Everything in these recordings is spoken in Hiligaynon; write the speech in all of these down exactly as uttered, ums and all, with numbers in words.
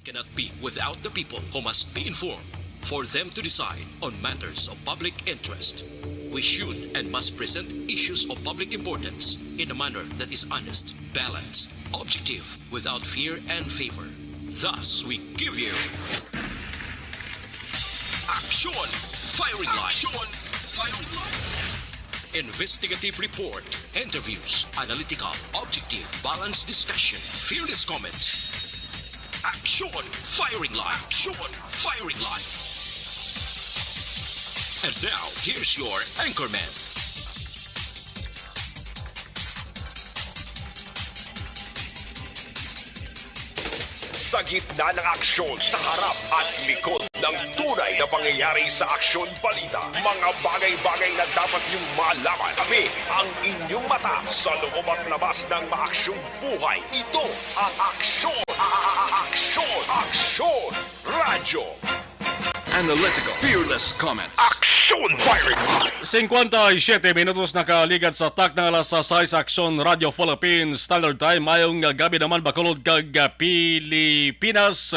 cannot be without the people who must be informed for them to decide on matters of public interest. We should and must present issues of public importance in a manner that is honest, balanced, objective, without fear and favor. Thus, we give you Action Firing Line. Action Firing Line. Investigative report, interviews, analytical, objective, balanced discussion, fearless comments. Action Firing Line. Action Firing Line. And now, here's your anchorman. Sa gitna ng aksyon, sa harap at likod ng tunay na pangyayari sa Aksyon Balita, mga bagay-bagay na dapat niyong malaman. Kami ang inyong mata sa loob at labas ng maaksyong buhay. Ito ang Aksyon, a- a- a- Aksyon, Aksyon Radyo. Analytical, fearless comment. Action Firing Line. Singkwenta y siyete minutos nakaligat sa takna alas sais. Aksyon Radyo Philippines Standard Time. Mayong gabi naman, Bacolod kag Pilipinas.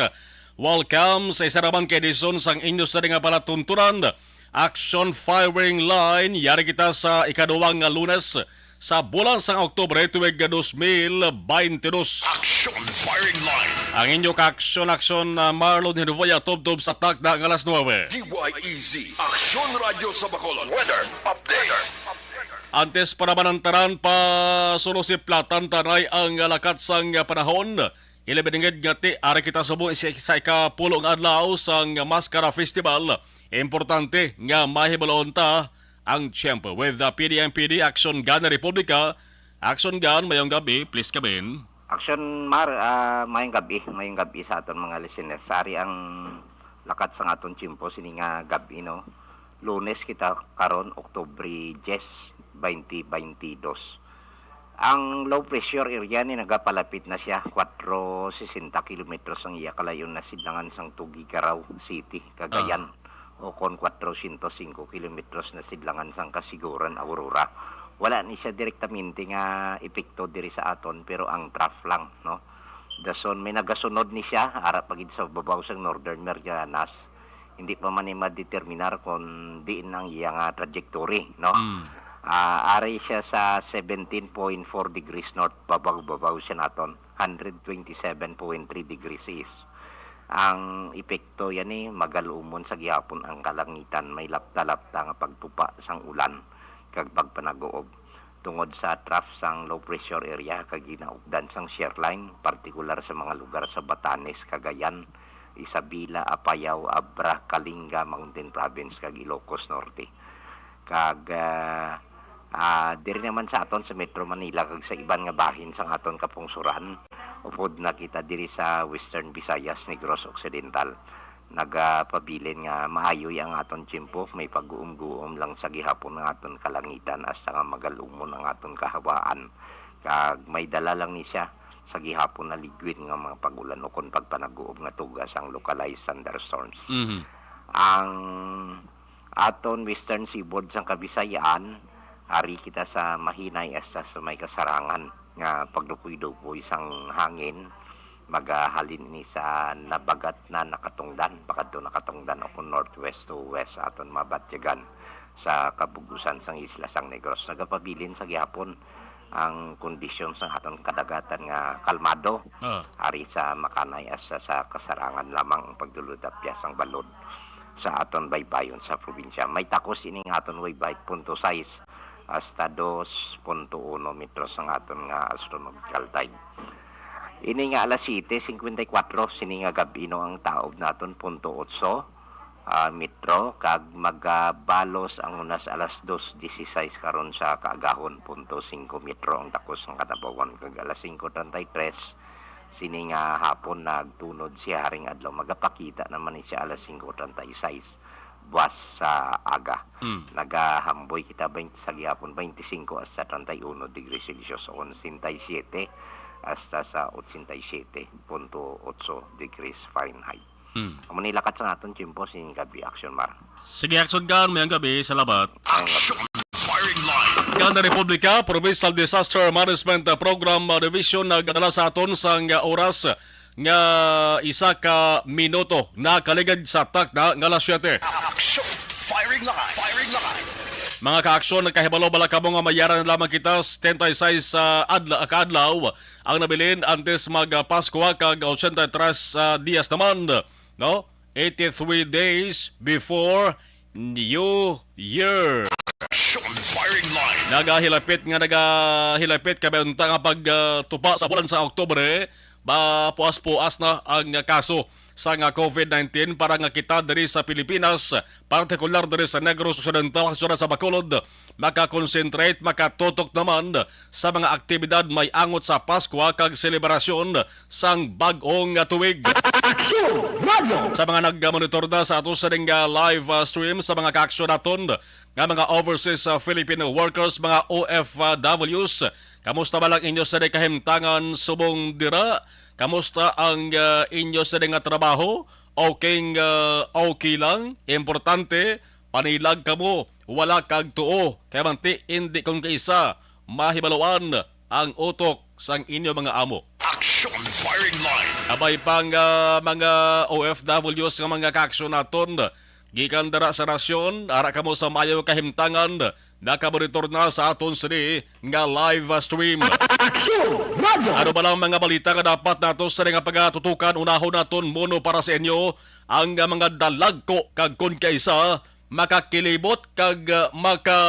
Welcome sa isa naman ka edisyon sang inyo sa nga palatuntunan, Action Firing Line. Yari kita sa ikaduwang nga Lunes sa bulan sang Oktubre, tuig nga dos mil baynte dos. Action Firing Line. Ang inyo ka-aksyon-aksyon na Marlon Hinuvoya, tubtob sa takna nga alas nuebe. D Y E Z, Aksyon Radyo sa Bacolod. Weather update. Antes pa naman ang tanan, pasulo si Platan Tanay ang lakat sang panahon. Ilabiningid nga ti ari kita subong sa, sa ikapulo nga adlaw sang Maskara Festival. Importante nga mahibaluon ta ang tiyempo with the P D M P D Action Gun Republika. Action Gun, mayong gabi, please come in. Action Mar, ah, mayong gabi, mayong gabi sa aton mga listeners. Ari ang lakat sang aton tiyempo sini nga gabi, no. Lunes kita karon, Oktubre diyes, baynte baynte dos. Ang low pressure area ni nagapalapit na siya, kwatro sesenta kilometros ang iya kalayon na sidlangan sang Tuguegarao City, Cagayan, o kon kwatro syentos singko kilometros na sidlangan sang Casiguran, Aurora. Wala ni siya direktamente nga epekto diri sa aton, pero ang trough lang, no? Dason may nagasunod ni siya, ara pa gid sa babaw sang Northern Marianas. Hindi pa man ni madeterminar kung diin ang iya nga trajectory, no? Mm. Ah, ari siya sa seventeen point four degrees north, babaw-babaw siya naton, hundred twenty-seven point three degrees east. Ang epekto yan ni magalumon sa gihapon ang kalangitan, may lapta-lapta nga pagtupa sang ulan kag pagpanaguob tungod sa trough sang low pressure area kag ginaupdan sang shear line, partikular sa mga lugar sa Batanes, Cagayan, Isabela, Apayao, Abra, Kalinga, Mountain Province, kag Ilocos Norte. Kag, ah, ah, diri naman sa aton sa Metro Manila kag sa iban nga bahin sang aton kapungsoran, upod na kita diri sa Western Visayas, Negros Occidental, nagapabilin nga maayoy ang aton tiyempo, may pag-uumguom lang sa gihapon ang aton kalangitan hasta nga magalumon ang aton kahawaan, kag may dala lang ni siya sa gihapon na liquid nga mga pag-ulan ukon pagpanaguob nga tuga sang localized thunderstorms. Mhm. Ang aton western seaboard sang Kabisayan, ari kita sa Mahinay hasta sa may Kasarangan nga pagdupoy-dupoy sang hangin, magahalin ini sa nabagat na nakatungdan, pakadto nakatungdan o kung northwest to west aton mabatyagan sa kabug-usan sang isla sang Negros. Nagapabilin sa gihapon ang kondisyon sa aton kadagatan nga kalmado, ah, ari sa Makanay hasta sa Kasarangan lamang ang pagdulod-apyas sang balod sa aton baybayon sa probinsya. May takos ining aton wave height, punto sais hasta dos punto uno metros ang aton nga astronomical time. Ini nga alas siyete singkwenta y kuwatro sini nga gab-i, no, ang taob naton punto otso, ah, metro, kag magabalos ang unas alas dos disisais karon sa kaagahon, punto singko metro ang takos nga kanabawan, kag alas singko treinta y tres sini nga hapon nagtunod siya haring adlaw, magapakita naman ni siya alas singko treinta y sais buwas sa aga. Mm. Nagahamboy kita baynte sa gihapon, baynte singko hasta treinta y uno degrees Celsius, o ochenta y siete hasta sa ochenta y siete punto otso degrees Fahrenheit. Mm. Amo ni lakat sa aton tiyempo sining gab-i, Action Mar. Sige, Action Gun, mayong gabi. Salamat. Action Firing Line. Ganda Republika, Provincial Disaster Management Program Division nagdala sa aton sang oras nga isa ka minuto nakaligad sa takna nga alas siyete. Action! Firing line! Firing line! Mga kaaksyon, nakahibalo bala kamo nga may yara na lamang kita, setenta y seis, ah, adla-, ka adlaw ang nabilin antes mag, ah, Pasko, ah, kag ochenta y tres, ah, dias naman, no? Eighty-three days before New Year. Action! Firing line! Nagahilapit nga nagahilapit kami unta nga pag, ah, tupa sa bulan sa Oktubre, mapuas-puas na ang kaso sa nga covid nineteen para nga kita diri sa Pilipinas, partikular diri sa Negros Occidental, sa Bacolod, maka-concentrate, makatutok naman sa mga aktibidad may angot sa Pasko kag selebrasyon sang bag-ong tuig. Aksyon! Radyo! Sa mga nagmonitor na sa ato sa ning, ah, live, ah, stream, sa mga kaaksyon naton nga mga overseas, ah, Filipino workers, mga O F Ws, kamusta ba lang inyo sa kahimtangan subong dira? Kamusta ang, ah, inyo sa nga trabaho? Okay, ah, okay lang. Importante, panilag kamo, wala kag tuo. Kay manti, hindi kon kaisa, mahibaluan ang utok sang inyo mga amo. Action! Firing line! Abay pang, ah, mga O F Ws nga mga kaaksyon naton, gikan dira sa nasyon, ara kamo sa maayo kahimtangan, nakamonitor na sa aton sini nga live stream. Action! Radyo! Ano ba lang mga balita nga dapat nato sa nga pagatutukan? Unahon naton muno para sa inyo ang, ah, mga dalagko kag kon kaisa makakilibot kag, ah, maka,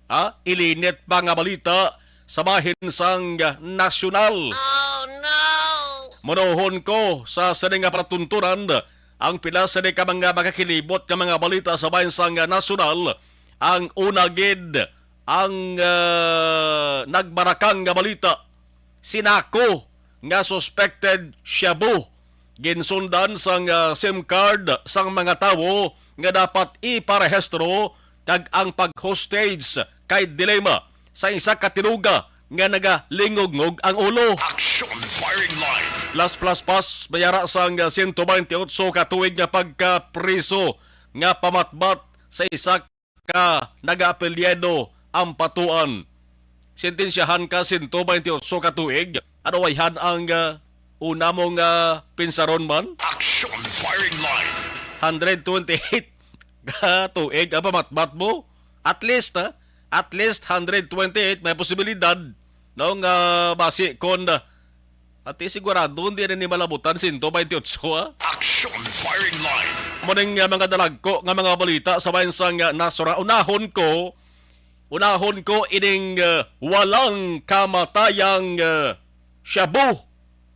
ah, ilinit pa nga balita sa bahin sang, ah, nasyonal. Oh, no! Munohon ko sa sini nga palatuntunan ang pila sini ka mga makakilibot nga mga balita sa bahin sang, ah, nasyonal. Ang una gid, ang, ah, nagbarakang nga balita, sinako nga suspected shabu ginsundan sang, ah, sim card sang mga tawo nga dapat iparehistro, kag ang pag-hostage kay dilema sa isa ka tinuga nga nagalingugngog ang ulo. Action! Firing line! Plus, plus, plus, may ara sang, ah, siyento baynte otso ka tuig nga pagkapriso nga pamatbat sa isa ka nagaapelyido Ampatuan. Sentensyahan ka siyento baynte otso ka tuig. Ano wayhan ang, ah, una mo nga pinsaron man? Action! Firing line! Hundred twenty-eight ka tuig ang pamatbat mo. At least, ha? At least hundred twenty-eight may posibilidad, no, nga basi kon, ah, ati sigurado hindi na ni malabutan siyento baynte otso, ha? Action! Firing line! Mo ning, ah, mga dalagko nga mga balita sa bahin sang, ah, nasura. Unahon ko, unahon ko ining, ah, walang kamatayang, ah, shabu.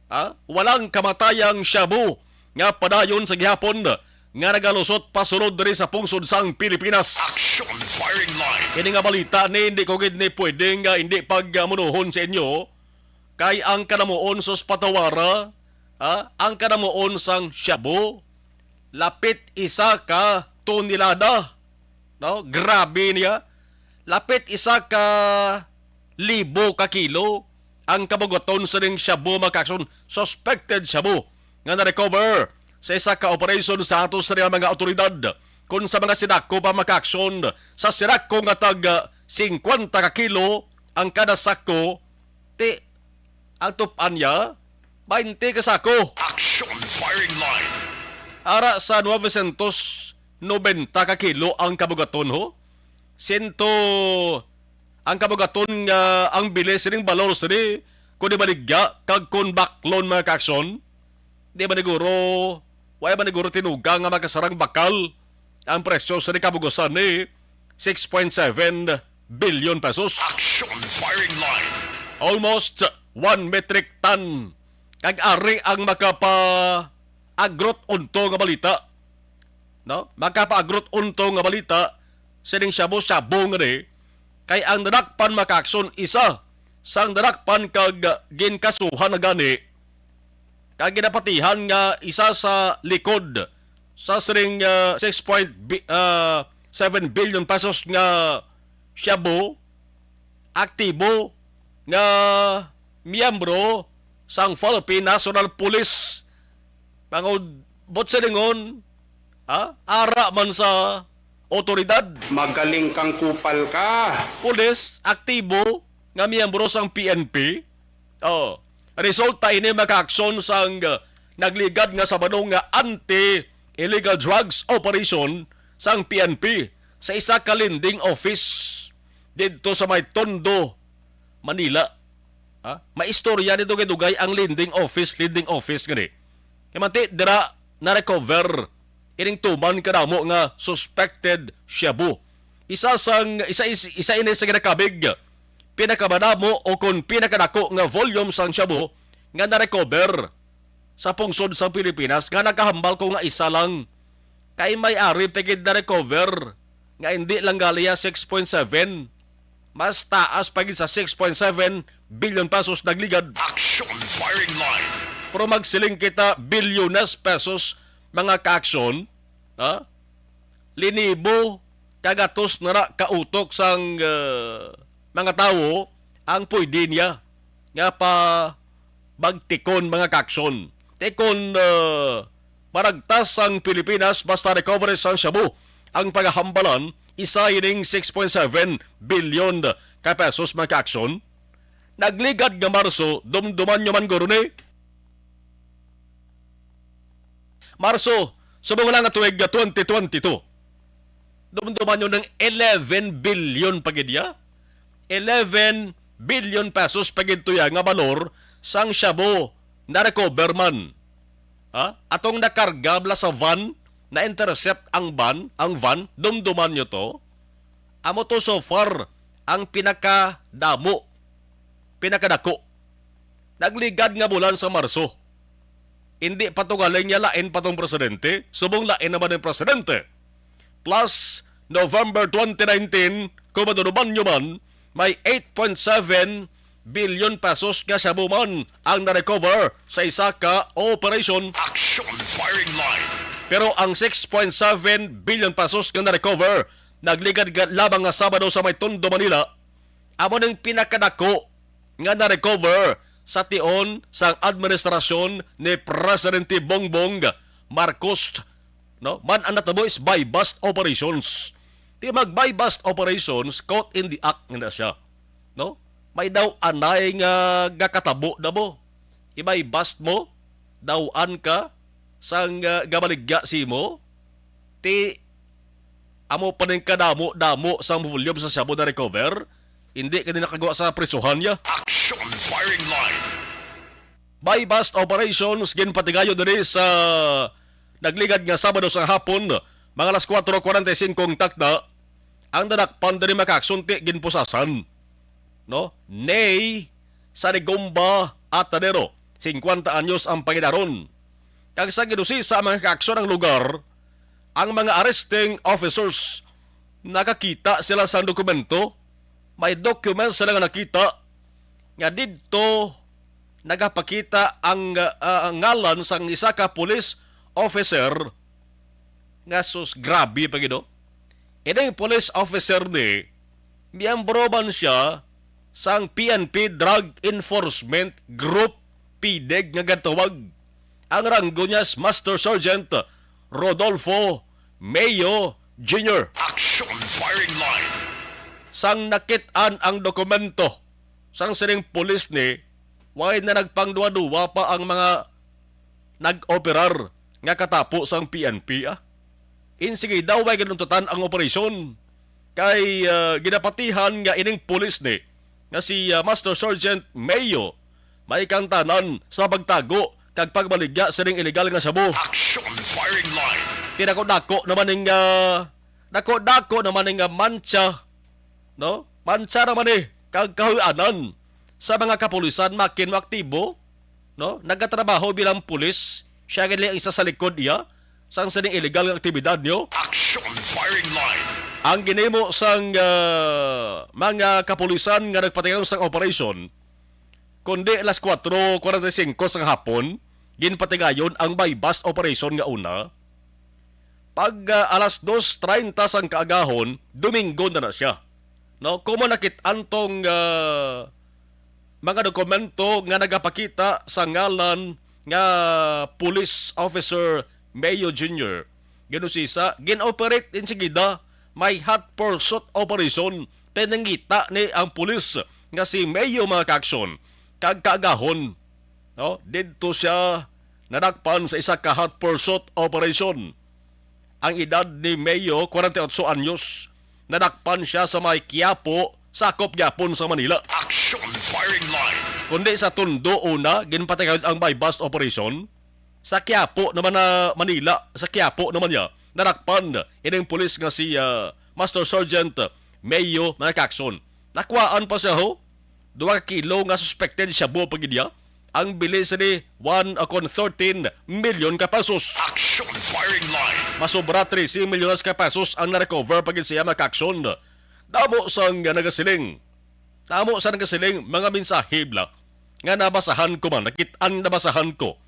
Ha? Walang kamatayang shabu nga padayon sa gihapon nga nagalusot pasulod diri sa pungsod sang Pilipinas. Action! Firing line! Ini nga balita ni, hindi ko gid ni pwede nga hindi pagmunohon sa inyo, kay ang kanamuon, sus patawara, ha? Ang kanamuon sang shabu, lapit isa ka tonelada, no? Grabe niya. Lapit isa ka libo ka kilo ang kabugaton sining shabu, mga kaaksyon, suspected shabu nga na-recover sa isa ka operasyon sa ato sa mga awtoridad. Kung sa mga sinako pa, mga kaaksyon, sa sinako nga tag singkwenta ka kilo ang kada sako, ti ang tup-an niya, baynte ka sako. Action! Firing line! Ara sa novecientos nobenta ka kilo ang kabugaton, ho. Sento ang kabugaton nga ang bili sining balor sini, kung ibaligya kag kung baklon, mga kaaksyon. Di ba niguro, wala ba niguro tinuga nga makasarang bakal ang presyo sa kabugasan ni six point seven billion pesos? Action! Firing line! Almost one metric ton. Kag ari ang makapa-agrot unto nga balita. No? Makapa-agrot unto nga balita sining shabu-shabu nga ni, kay ang nadakpan, mga kaaksyon, isa sang nadakpan kag ginkasuhan na gani kag ginapatihan nga isa sa likod sa sining, ah, six point bi-, ah, seven billion pesos nga shabu, aktibo nga miyembro sang Philippine National Police. Bangod, buot silingon, ha? Ara man sa otoridad. Magaling kang kupal ka. Pulis, aktibo nga miyembro sang P N P. Oh. Resulta ini, mga kaaksyon, sang, uh, nagligad nga Sabado nga anti-illegal drugs operation sang P N P sa isa ka lending office didto sa may Tondo, Manila. Ha? May istorya ni dugay-dugay ang lending office, lending office gani. Kay manti dira na-recover ining tuman kadamo nga suspected shabu. Isa sang isa is- isa ini sa ginakabig pinakamadamo o kon pinakadako nga volume sang shabu nga na-recover sa pungsod sa Pilipinas, nga nakahambal ko nga isa lang. Kay may ari pa gid na-recover nga hindi lang gali ya six point seven, mas taas pa gid sa six point seven billion pesos nagligad. Action Firing Line. Pero magsiling kita, bilyones pesos, mga kaaksyon, ha? Linibo ka gatos na ra ka utok sang, uh, mga tawo ang pwede niya nga pa bagtikon, mga kaaksyon. Tikon, uh, maragtas ang Pilipinas basta recovery sang shabu ang pagahambalan, isa ining six point seven billion ka pesos, mga kaaksyon. Nagligad nga Marso, dumduman nyo man guro ni. Marso, subong lang nga tuig nga twenty twenty-two. Dumduman nyo ng eleven billion pa gid ya. Eleven billion pesos pa gid to ya nga balor sang shabu na-recover man. Ha? Atong nakarga bala sa van, na-intercept ang van, ang van, dumduman nyo to. Amo to so far ang pinakadamo, pinakadako. Nagligad nga bulan sa Marso. Hindi pa to galing ya, lain pa tong presidente, subong lain naman ang presidente. Plus, November twenty nineteen, kung maduduman nyo man, may eight point seven billion pesos nga shabu man ang na-recover sa isa ka operasyon. Action Firing Line. Pero ang six point seven billion pesos nga na-recover nagligad ga-, lamang nga Sabado sa may Tondo, Manila, amo ning pinakadako nga na-recover sa tion sang administrasyon ni Presidente Bongbong Marcos, no? Man ang natabo is buy-bust operations. Di mag-buy-bust operations, caught in the act na siya, no? May daw anay nga gakatabo na mo. I-buy-bust mo, daw-an ka sang, ah, gabaligya simo. Ti amo pa ning kadamo-damo sang volume sa shabu na-recover, hindi ka din nakagawa sa prisuhan niya. Action Firing Line. Buy-bust operations ginpatigayon diri sa nagligad nga Sabado sa hapon, mga alas kuwatro kuwarenta y singko ang takna. Ang nadakpan diri, mga kaaksyon, ti ginpusasan, no? Nay Sanigomba Atanero, singkwenta anyos ang pangidaron. Kag sa ginusisa, mga kaaksyon, ang lugar, ang mga arresting officers, nakakita sila sang dokumento. May documents sila nga nakita nga didto nagapakita ang, ah, ngalan sang isa ka police officer nga, sus, grabe pa gid, oh. Ining police officer ni, miyembro man siya sang P N P Drug Enforcement Group, P D E G nga gatawag. Ang ranggo niya is Master Sergeant Rodolfo Mayo Junior. Action Firing Line. Sang nakit-an ang dokumento sang sining pulis ni, way na nagpangduwa-duwa pa ang mga nag-operar nga katapo sang P N P, ah. Insigida, way ginuntutan ang operasyon. Kay, ah, ginapatihan nga ining pulis ni, nga si, ah, Master Sergeant Mayo, may kangtanan sa pagtago kag pagbaligya sining iligal nga shabu. Action Firing Line. Ti dako-dako naman ning, ah, dako-dako naman ning, ah, mantsa, no? Mantsa naman ni kag kahuy-anan sa mga kapulisan, makin mo aktibo, no? Nagatrabaho bilang pulis, siya gid ang isa sa likod iya sang sining illegal nga aktibidad niyo. Action Firing Line. Ang ginhimo sang, ah, mga kapulisan nga nagpatigayon sang operasyon, kundi alas kuwatro kuwarenta y singko sang hapon, ginpatigayon ang buy-bust operation nga una. Pag, ah, alas dos treinta sang kaagahon, Domingo na na siya. No, kung mo nakit-an tong, ah, mga dokumento nga nagapakita sa ngalan nga Police Officer Mayo Junior, ginusisa, gin-operate din sigida, may hot pursuit operation, pinangita ni ang pulis nga si Mayo, mga kaaksyon, kag kaagahon. No? Didto siya nadakpan sa isa ka hot pursuit operation. Ang edad ni Mayo, kwarenta y otso anyos. Nadakpan siya sa may Quiapo, sakop gyapon sa Manila. Action firing line. Kundi sa Tondo una, ginpatay kagod ang buy-bust operation. Sa Quiapo naman na Manila, sa Quiapo naman niya, nadakpan ining pulis nga si, ah, Master Sergeant Mayo, mga kakson. Nakuhaan pa siya, ho. Duha ka kilo nga suspected shabu pa gid niya. Ang bili sini one, ah, kon thirteen million ka pesos. Action firing line. Masobra trese milyones ka pesos ang na-recover pa gid siya, mga kakson. Damo sang nagasiling. Damo sang nagasiling, mga mensahe bala nga nabasahan ko man, nakit-an, nabasahan ko.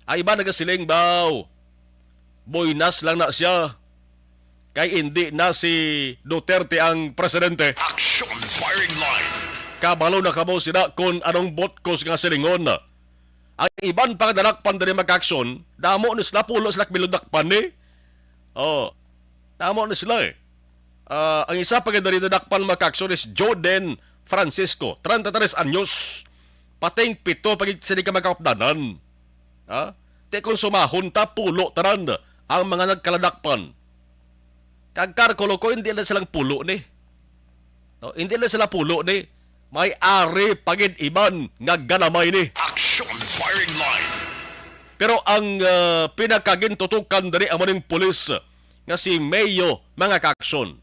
Ang iba nagasiling, baw, buenas lang na siya. Kay indi na si Duterte ang presidente. Action firing line. Kabalo na kamo sila kon anong butkos nga silingon. Ang iban pa nga nadakpan diri, mga kakson, damo ni sila, pulo sila ka milyon dakpan ni. Oh, damo ni sila, eh. Ah, ang isa pa nga diri nadakpan, mga kakson, is Joden Francisco, treinta y tres anyos. Pating pito pa gid sini ka mga kaupdanan. Ha? Ti kung sumahon ta, pulo tanan ang mga nagkaladakpan. Kag kalkulo ko, hindi lang silang pulo ni. No, hindi lang sila pulo ni. May ari pa gid iban nga ganamay ni. Action firing line. Pero ang, ah, pinakagintutukan diri amo ning pulis nga si Mayo, mga kakson.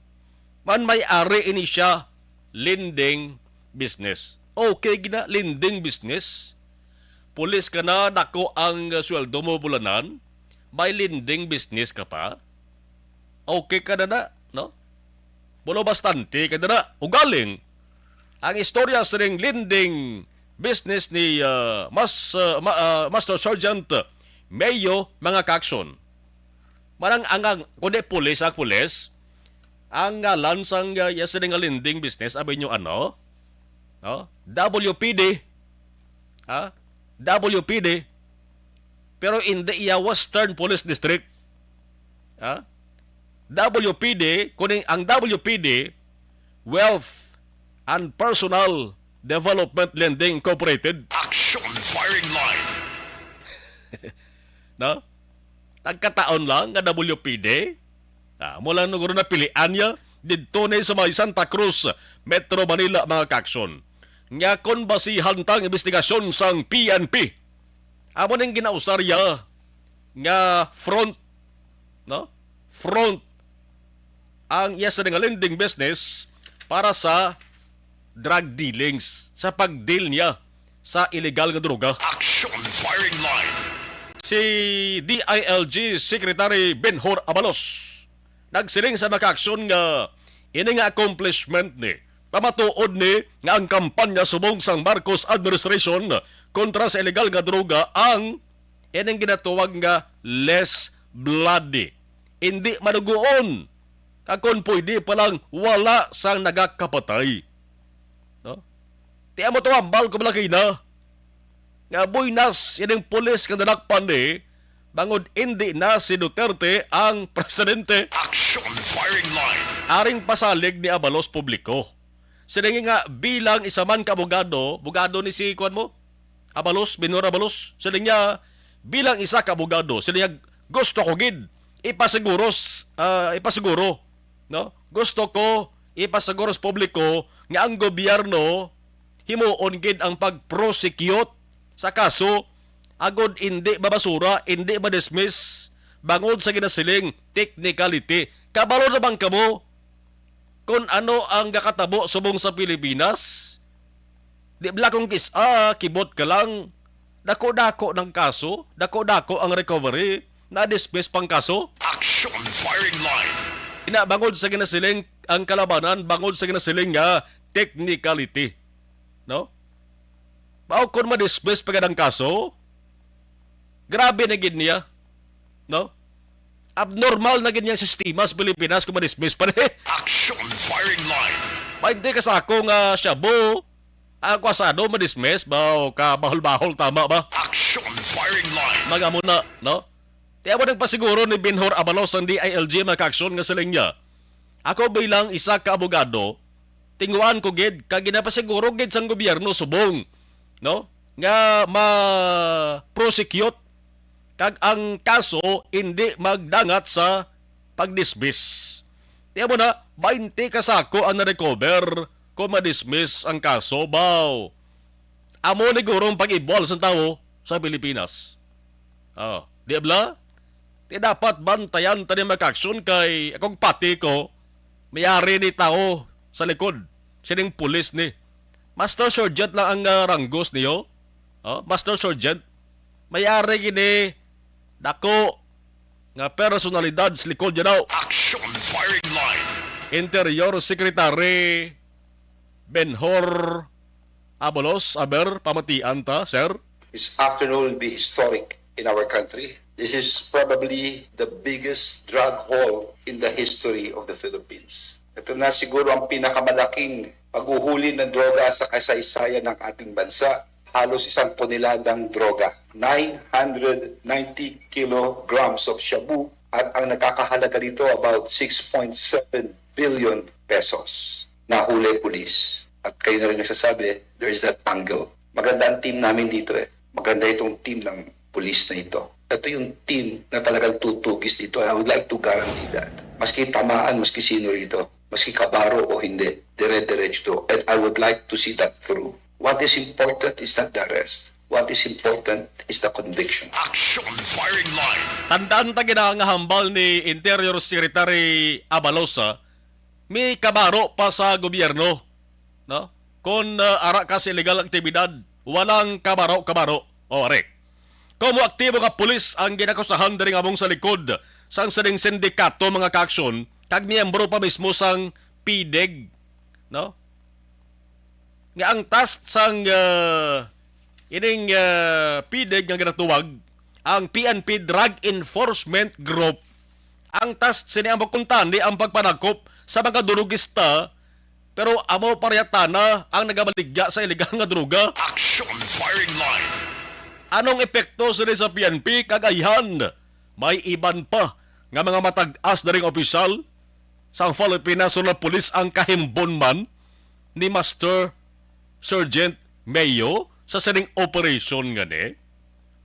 Man may ari ini siya, lending business. Okay gina, lending business. Pulis ka na, dako ang, ah, sweldo mo bulanan, may lending business ka pa. Okay ka na na, no? Bulo bastante ka na na. Ugaling, ang istorya sining lending business ni, ah, Mas-, ah, Ma-, ah, Master Sergeant Mayo, mga kakson. Manang ang, ang, kundi pulis, ang pulis, ang ngalan sang, ah, iya sini nga lending business, abi nyo ano? No? W P D. Ha? W P D. Pero hindi iya Western Police District. Ha? W P D, kuning ang W P D, Wealth and Personal Development Lending Incorporated. Action firing line. No? Nagkataon lang nga W P D. Ah, mo lang naguro napilian niya. Didto ni sa may Santa Cruz, Metro Manila, mga kakson. Nga kon basihan tang investigasyon sang P N P, amo ning ginausar niya nga front, no? Front ang iya sa nga lending business para sa drug dealings, sa pag-deal niya sa illegal nga droga. Action firing line. Si D I L G Secretary Benhur Abalos nagsiling sa mga aksyon nga ini nga accomplishment ni pamatuod ni nga ang kampanya subong sang Marcos administration kontra sa illegal nga droga ang ining ginatuwag nga less bloody. Indi madugoon. Kag kon pwede pa lang, wala sang nagakapatay. No? Ti amo to hambal ko malaki na. Nga buenas ining pulis nga nadakpan ni, bangod indi na si Duterte ang presidente. Action firing line. Aring pasalig ni Abalos publiko. Siling nga bilang isa man ka abogado, abogado ni si kuan mo, Abalos, Benhur Abalos. Siling niya, bilang isa ka abogado, siling niya, gusto ko gid ipasiguros, ah, ipasiguro, no? Gusto ko ipasiguro sa publiko nga ang gobyerno himuon gid ang pag-prosecute sa kaso agod indi mabasura, indi ma-dismiss bangod sa ginasiling technicality. Kabalo na bang kamo kung ano ang gakatabo subong sa Pilipinas? Di bala kung kis-, ah, kibot ka lang, dako-dako ng kaso, dako-dako ang recovery, na-dismiss pang kaso? Action firing line. Ina, bangod sa ginasiling ang kalabanan, bangod sa ginasiling nga technicality. No? Mao kon ma-dismiss pa gid ang kaso, grabe na gid niya. No? Abnormal na gid niyang sistema sa Pilipinas kung ma-dismiss pa ni. Action firing line. Bainte ka sako nga shabu, ang kwasado ma-dismiss, ba, o ka bahol-bahol, tama ba? Action firing line. Mga muna, no? Ti amo nagpasiguro ni Benhur Abalos sang D I L G, mga kaaksyon, nga siling niya, "Ako bilang isa ka abogado, tinguan ko gid kag ginapasiguro gid sang gobyerno subong, no? nga ma-prosecute kag ang kaso hindi magdangat sa pag-dismiss. Tiyan mo na, baynte ka sako ang na-recover kung ma-dismiss ang kaso. Baw, amo ni gurong pag-ibual sa tawo sa Pilipinas. Oh, di bala? Ti dapat bantayan ta ni mga kaaksyon kay akong pati ko, may ari ni tawo sa likod. Sining pulis ni. Master Sergeant lang ang, ah, ranggos niyo. Oh, Master Sergeant. May ari gini dako nga personalidad sa likod niya daw. Action firing line. Interior Secretary Benhur Abalos, aber, pamatian ta, sir. This afternoon will be historic in our country. This is probably the biggest drug haul in the history of the Philippines. Ito na siguro ang pinakamalaking paghuhuli ng droga sa kasaysayan ng ating bansa. Halos isang toneladang droga, nine hundred ninety kilograms of shabu, at ang nakakahalaga nito about six point seven billion pesos. Nahuli, pulis. At kayo na rin nagsasabi, there is that angle. Maganda ang team namin dito eh. Maganda itong team ng pulis na ito. Ito yung team na talagang tutugis dito. I would like to guarantee that. Maski tamaan, maski sino rito, maski kabaro o hindi, dire-diretso to. And I would like to see that through. What is important is not the arrest. What is important is the conviction. Action firing line. Tandaan ta gina nga hambal ni Interior Secretary Abalosa, may kabaro pa sa gobyerno, no? Kung, ah, ara ka sa illegal aktibidad, walang kabaro-kabaro. O, are. Kung mo aktibo nga pulis ang ginakusahan diri nga among sa likod sang sining sindikato, mga kaaksyon, kag miyembro pa mismo sang PDEG, no? Nga ang task sang, ah, ining, ah, PDEG nga ginatuwag ang PNP Drug Enforcement Group, ang task sini ang kuntani ang pagpanakop sa mga durugista, pero amo parehas tana ang nagabaligya sa iligal nga droga. Action firing line. Anong epekto sini sa PNP? Kag ayhan, may iban pa nga mga matag-as na ring opisyal sang Philippine National Police ang kahimbon man ni Master Sergeant Mayo sa sining operation nga ni.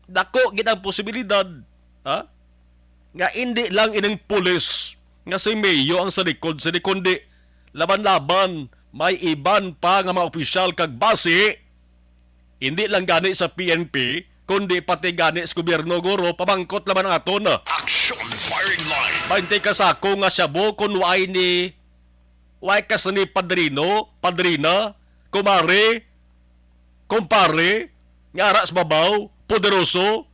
Dako gid ang posibilidad, ha? Nga indi lang ining pulis nga si Mayo ang sa likod sini, kundi laban-laban may iban pa nga mga opisyal kag base, hindi lang gani sa PNP, kundi pati gani sa gobyerno, guro, pamangkot laman ang aton. Action firing line. Baynte ka sako nga shabu kung way ni, way ka sini padrino, padrina, kumare, kumpare, nga ara sa babaw, poderoso,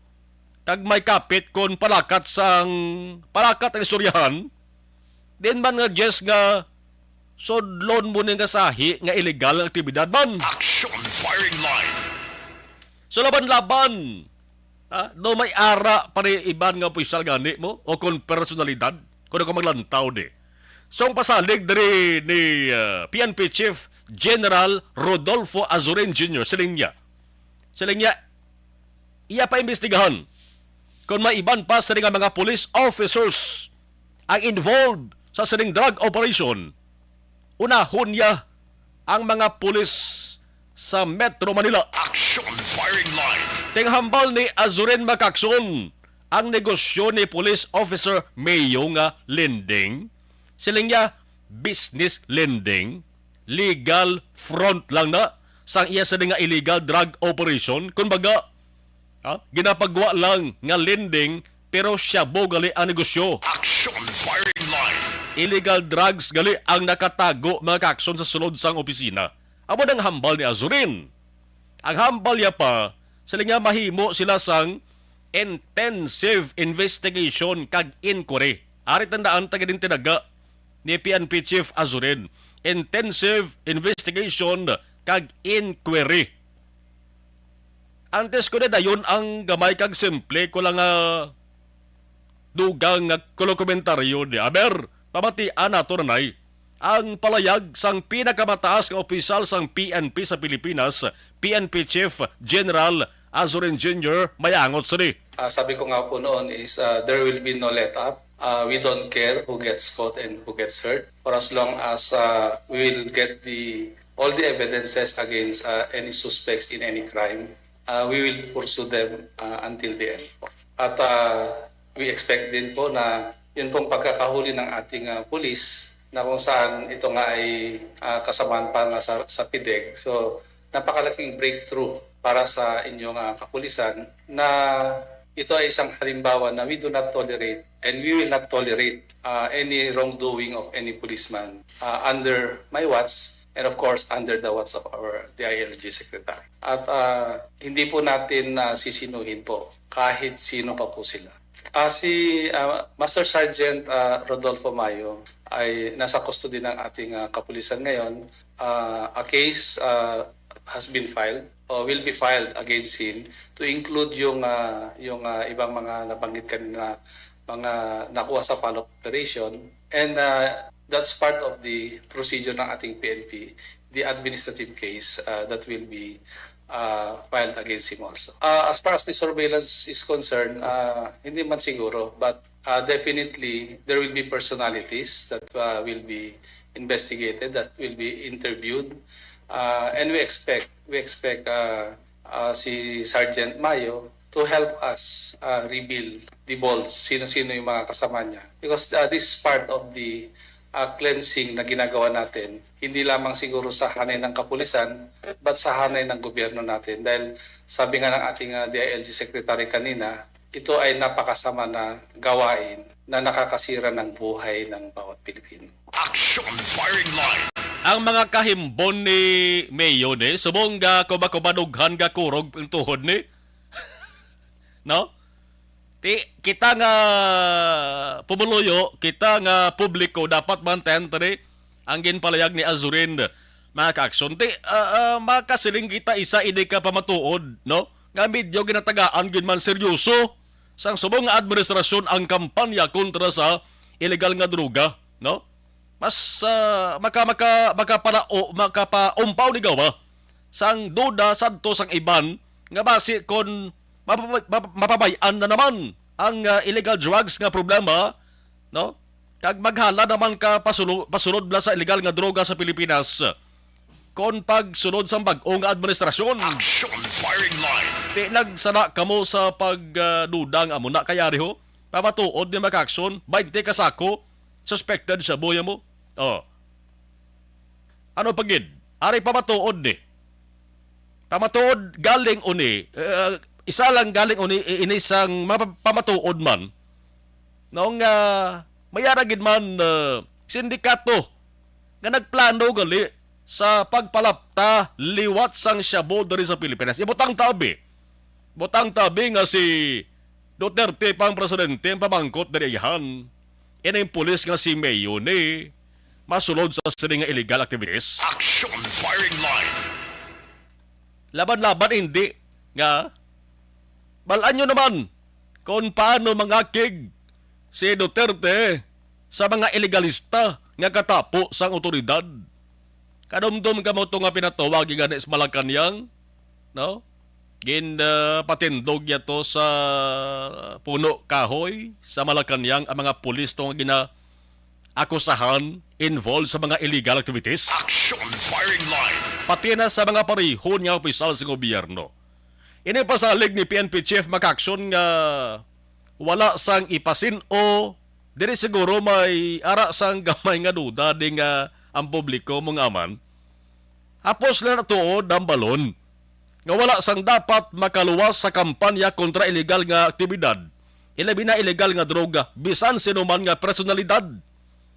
kag may kapit kon palakat sang, palakat ang istoryahan, din man nga, Jess, nga sudlon mo ni nga sahi nga illegal nga aktibidad man. Action firing line. So, laban-laban, ha? Do may ara pa ni iban nga opisyal gani mo o kon personalidad, kung ako maglantaw di. So, ang pasalig diri ni, ah, PNP Chief General Rodolfo Azurin Junior, siling niya. Siling niya, iya pa imbestigahan kung may iban pa sini nga mga police officers ang involved sa sining drug operation. Unahon niya ang mga pulis sa Metro Manila. Action firing line. Ting hambal ni Azurin, mga kaaksyon, ang negosyo ni Police Officer Mayo nga lending, siling niya, business lending, legal front lang na sang iya sini nga illegal drug operation. Kumbaga, ha? Ginapagwa lang nga lending, pero shabu gali ang negosyo. Action firing line. Illegal drugs gali ang nakatago, mga kaaksyon, sa sulod sang opisina. Amo nang hambal ni Azurin. Ang hambal niya pa, sila nga mahimo sila sang intensive investigation kag inquiry. Ari tandaan, taga din tinaga ni PNP Chief Azurin. Intensive investigation kag inquiry. Antes ko na dayon ang gamay kag simple ko lang nga dugang nga kulo komentaryo ni, aber, pamatian nato, nanay, ang palayag sang pinakamataas nga opisyal sang PNP sa Pilipinas, PNP Chief General Azurin Junior, mayangot sini. Ah, sabi ko nga po noon is, ah, there will be no let up. Ah, we don't care who gets caught and who gets hurt, for as long as, ah, we will get the, all the evidences against, ah, any suspects in any crime. uh, we will pursue them uh, until the end po. At uh, we expect din po na yun pong pagkakahuli ng ating uh, pulis na kung saan ito nga ay uh, kasamaan pa nga sa, sa pideg. So, napakalaking breakthrough para sa inyong uh, kapulisan na ito ay isang halimbawa na we do not tolerate and we will not tolerate uh, any wrongdoing of any policeman uh, under my watch and of course under the watch of our D I L G secretary. At uh, hindi po natin uh, sisinuhin po kahit sino pa po sila. Uh, si uh, Master Sergeant uh, Rodolfo Mayo ay nasa custody ng ating uh, kapulisan ngayon. Uh, a case uh, has been filed or will be filed against him to include yung uh, yung uh, ibang mga nabanggit kanina mga nakuha sa follow-up operation and uh, that's part of the procedure ng ating P N P, the administrative case uh, that will be uh, filed against him also. Uh, as far as the surveillance is concerned, uh, hindi man siguro, but uh, definitely there will be personalities that uh, will be investigated, that will be interviewed, uh, and we expect we expect uh, uh, si Sergeant Mayo to help us uh, reveal the balls, sino-sino yung mga kasama niya. Because uh, this is part of the uh, cleansing na ginagawa natin, hindi lamang siguro sa hanay ng kapulisan, but sa hanay ng gobyerno natin. Dahil sabi nga ng ating uh, D I L G secretary kanina, ito ay napakasama na gawain na nakakasira ng buhay ng bawat Pilipino. Action Firing Line. Ang mga kahimbon ni Mayo ni subong ga kuba-kuba dughan ga kurog ang tuhod ni. No? Ti kita nga pumuluyo, kita nga publiko dapat manten tani ang ginpalayag ni Azurin, mga ka-aksyon. Ti uh, uh, makasiling kita isa ini ka pamatuod, no? Nga medyo ginatagaan gid man seryoso sang subong nga administrasyon ang kampanya kontra sa illegal nga droga, no? Mas uh, maka, maka, makaparao, makapaumpaw ni gawa sang duda sadto sang iban nga basi kon mapabay, mapabay-an na naman ang uh, illegal drugs nga problema, no? Kag maghala naman ka pasulo, pasulod bala sa illegal nga droga sa Pilipinas kon pagsulod sang bag-o nga administrasyon. Action Firing Line. Di nagsala kamo sa pagduda nga amo na kay ari ho. Pamatuod ni Mac Action, twenty ka sako, suspected shabu ya mo. Oh. Ano pa gid? Ari pamatuod ni. Pamatuod galing uni, uh, isa lang galing uni, ini sang mapa- pamatuod man. Noong uh, mayara gid man uh, sindikato nga nagplano gali sa pagpalapta liwat sang shabu diri sa Pilipinas. Ibutang tabi. Butang tabi nga si Duterte pang presidente ang pamangkot diri ihan. Ining pulis nga si Mayo ni masulod sa sini nga illegal activities. Action Firing Line. Laban-laban hindi nga bal-an nyo naman kung paano mangakig si Duterte sa mga ilegalista nga katapo sang otoridad. Kadumdom kamo to nga pinatawag gani sa Malacañang, no? Gin uh, patindog niya to sa puno kahoy sa Malacañang ang mga pulis to nga gina akusahan involved sa mga illegal activities. Action Firing Line. Pati na sa mga parihon nga opisyal sa gobyerno. Ini pasalig ni P N P Chief Mac Action nga wala sang ipasin-o diri siguro may ara sang gamay nga duda di nga ang publiko mo nga man. Hapos na natuod ang balon nga wala sang dapat makaluwas sa kampanya kontra illegal nga aktibidad, ilabi na illegal nga droga, bisan sino man nga personalidad.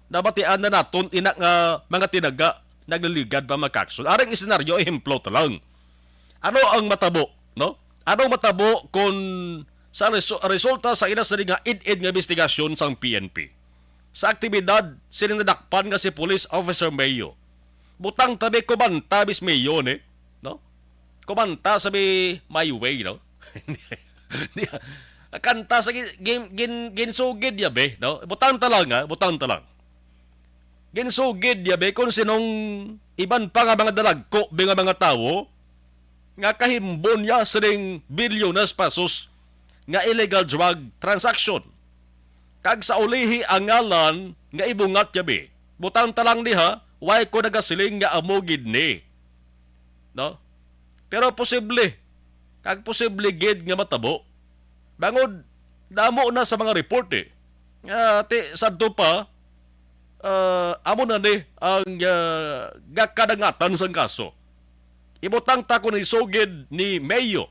Nabatian na naton ina nga mga tinaga nagliligad pa makakson. Aring isenaryo, ehemplo ta lang. Ano ang matabo, no? Ano ang matabo kung sa resu- resulta sa ina sa nga id-id nga investigasyon sang P N P? Sa aktibidad sini nadakpan nga si Police Officer Mayo. Butang tabi kumanta bis Mayo ni, no? Kumanta sa bi My Way, no? Kanta sa gin, gin, gin, ginsugid ya be, no? Butang ta lang, ha? Butang ta lang. Ginsugid ya be kung sinong iban pa nga mga dalagko be nga mga tawo nga kahimbon ya sining bilyones pesos nga illegal drug transaction. Kag sa ulihi ang ngalan nga ibungat ya be. Butang ta lang diha, why ko nagasiling nga amo gid ni. No? Pero posible. ang posible gid nga matabo. Bangod, damo na sa mga report, eh. Nga, ti, sadto pa, ah, amo na ni ang, ah, gakadangatan sang kaso. Ibutang ta ko ni sugid ni Mayo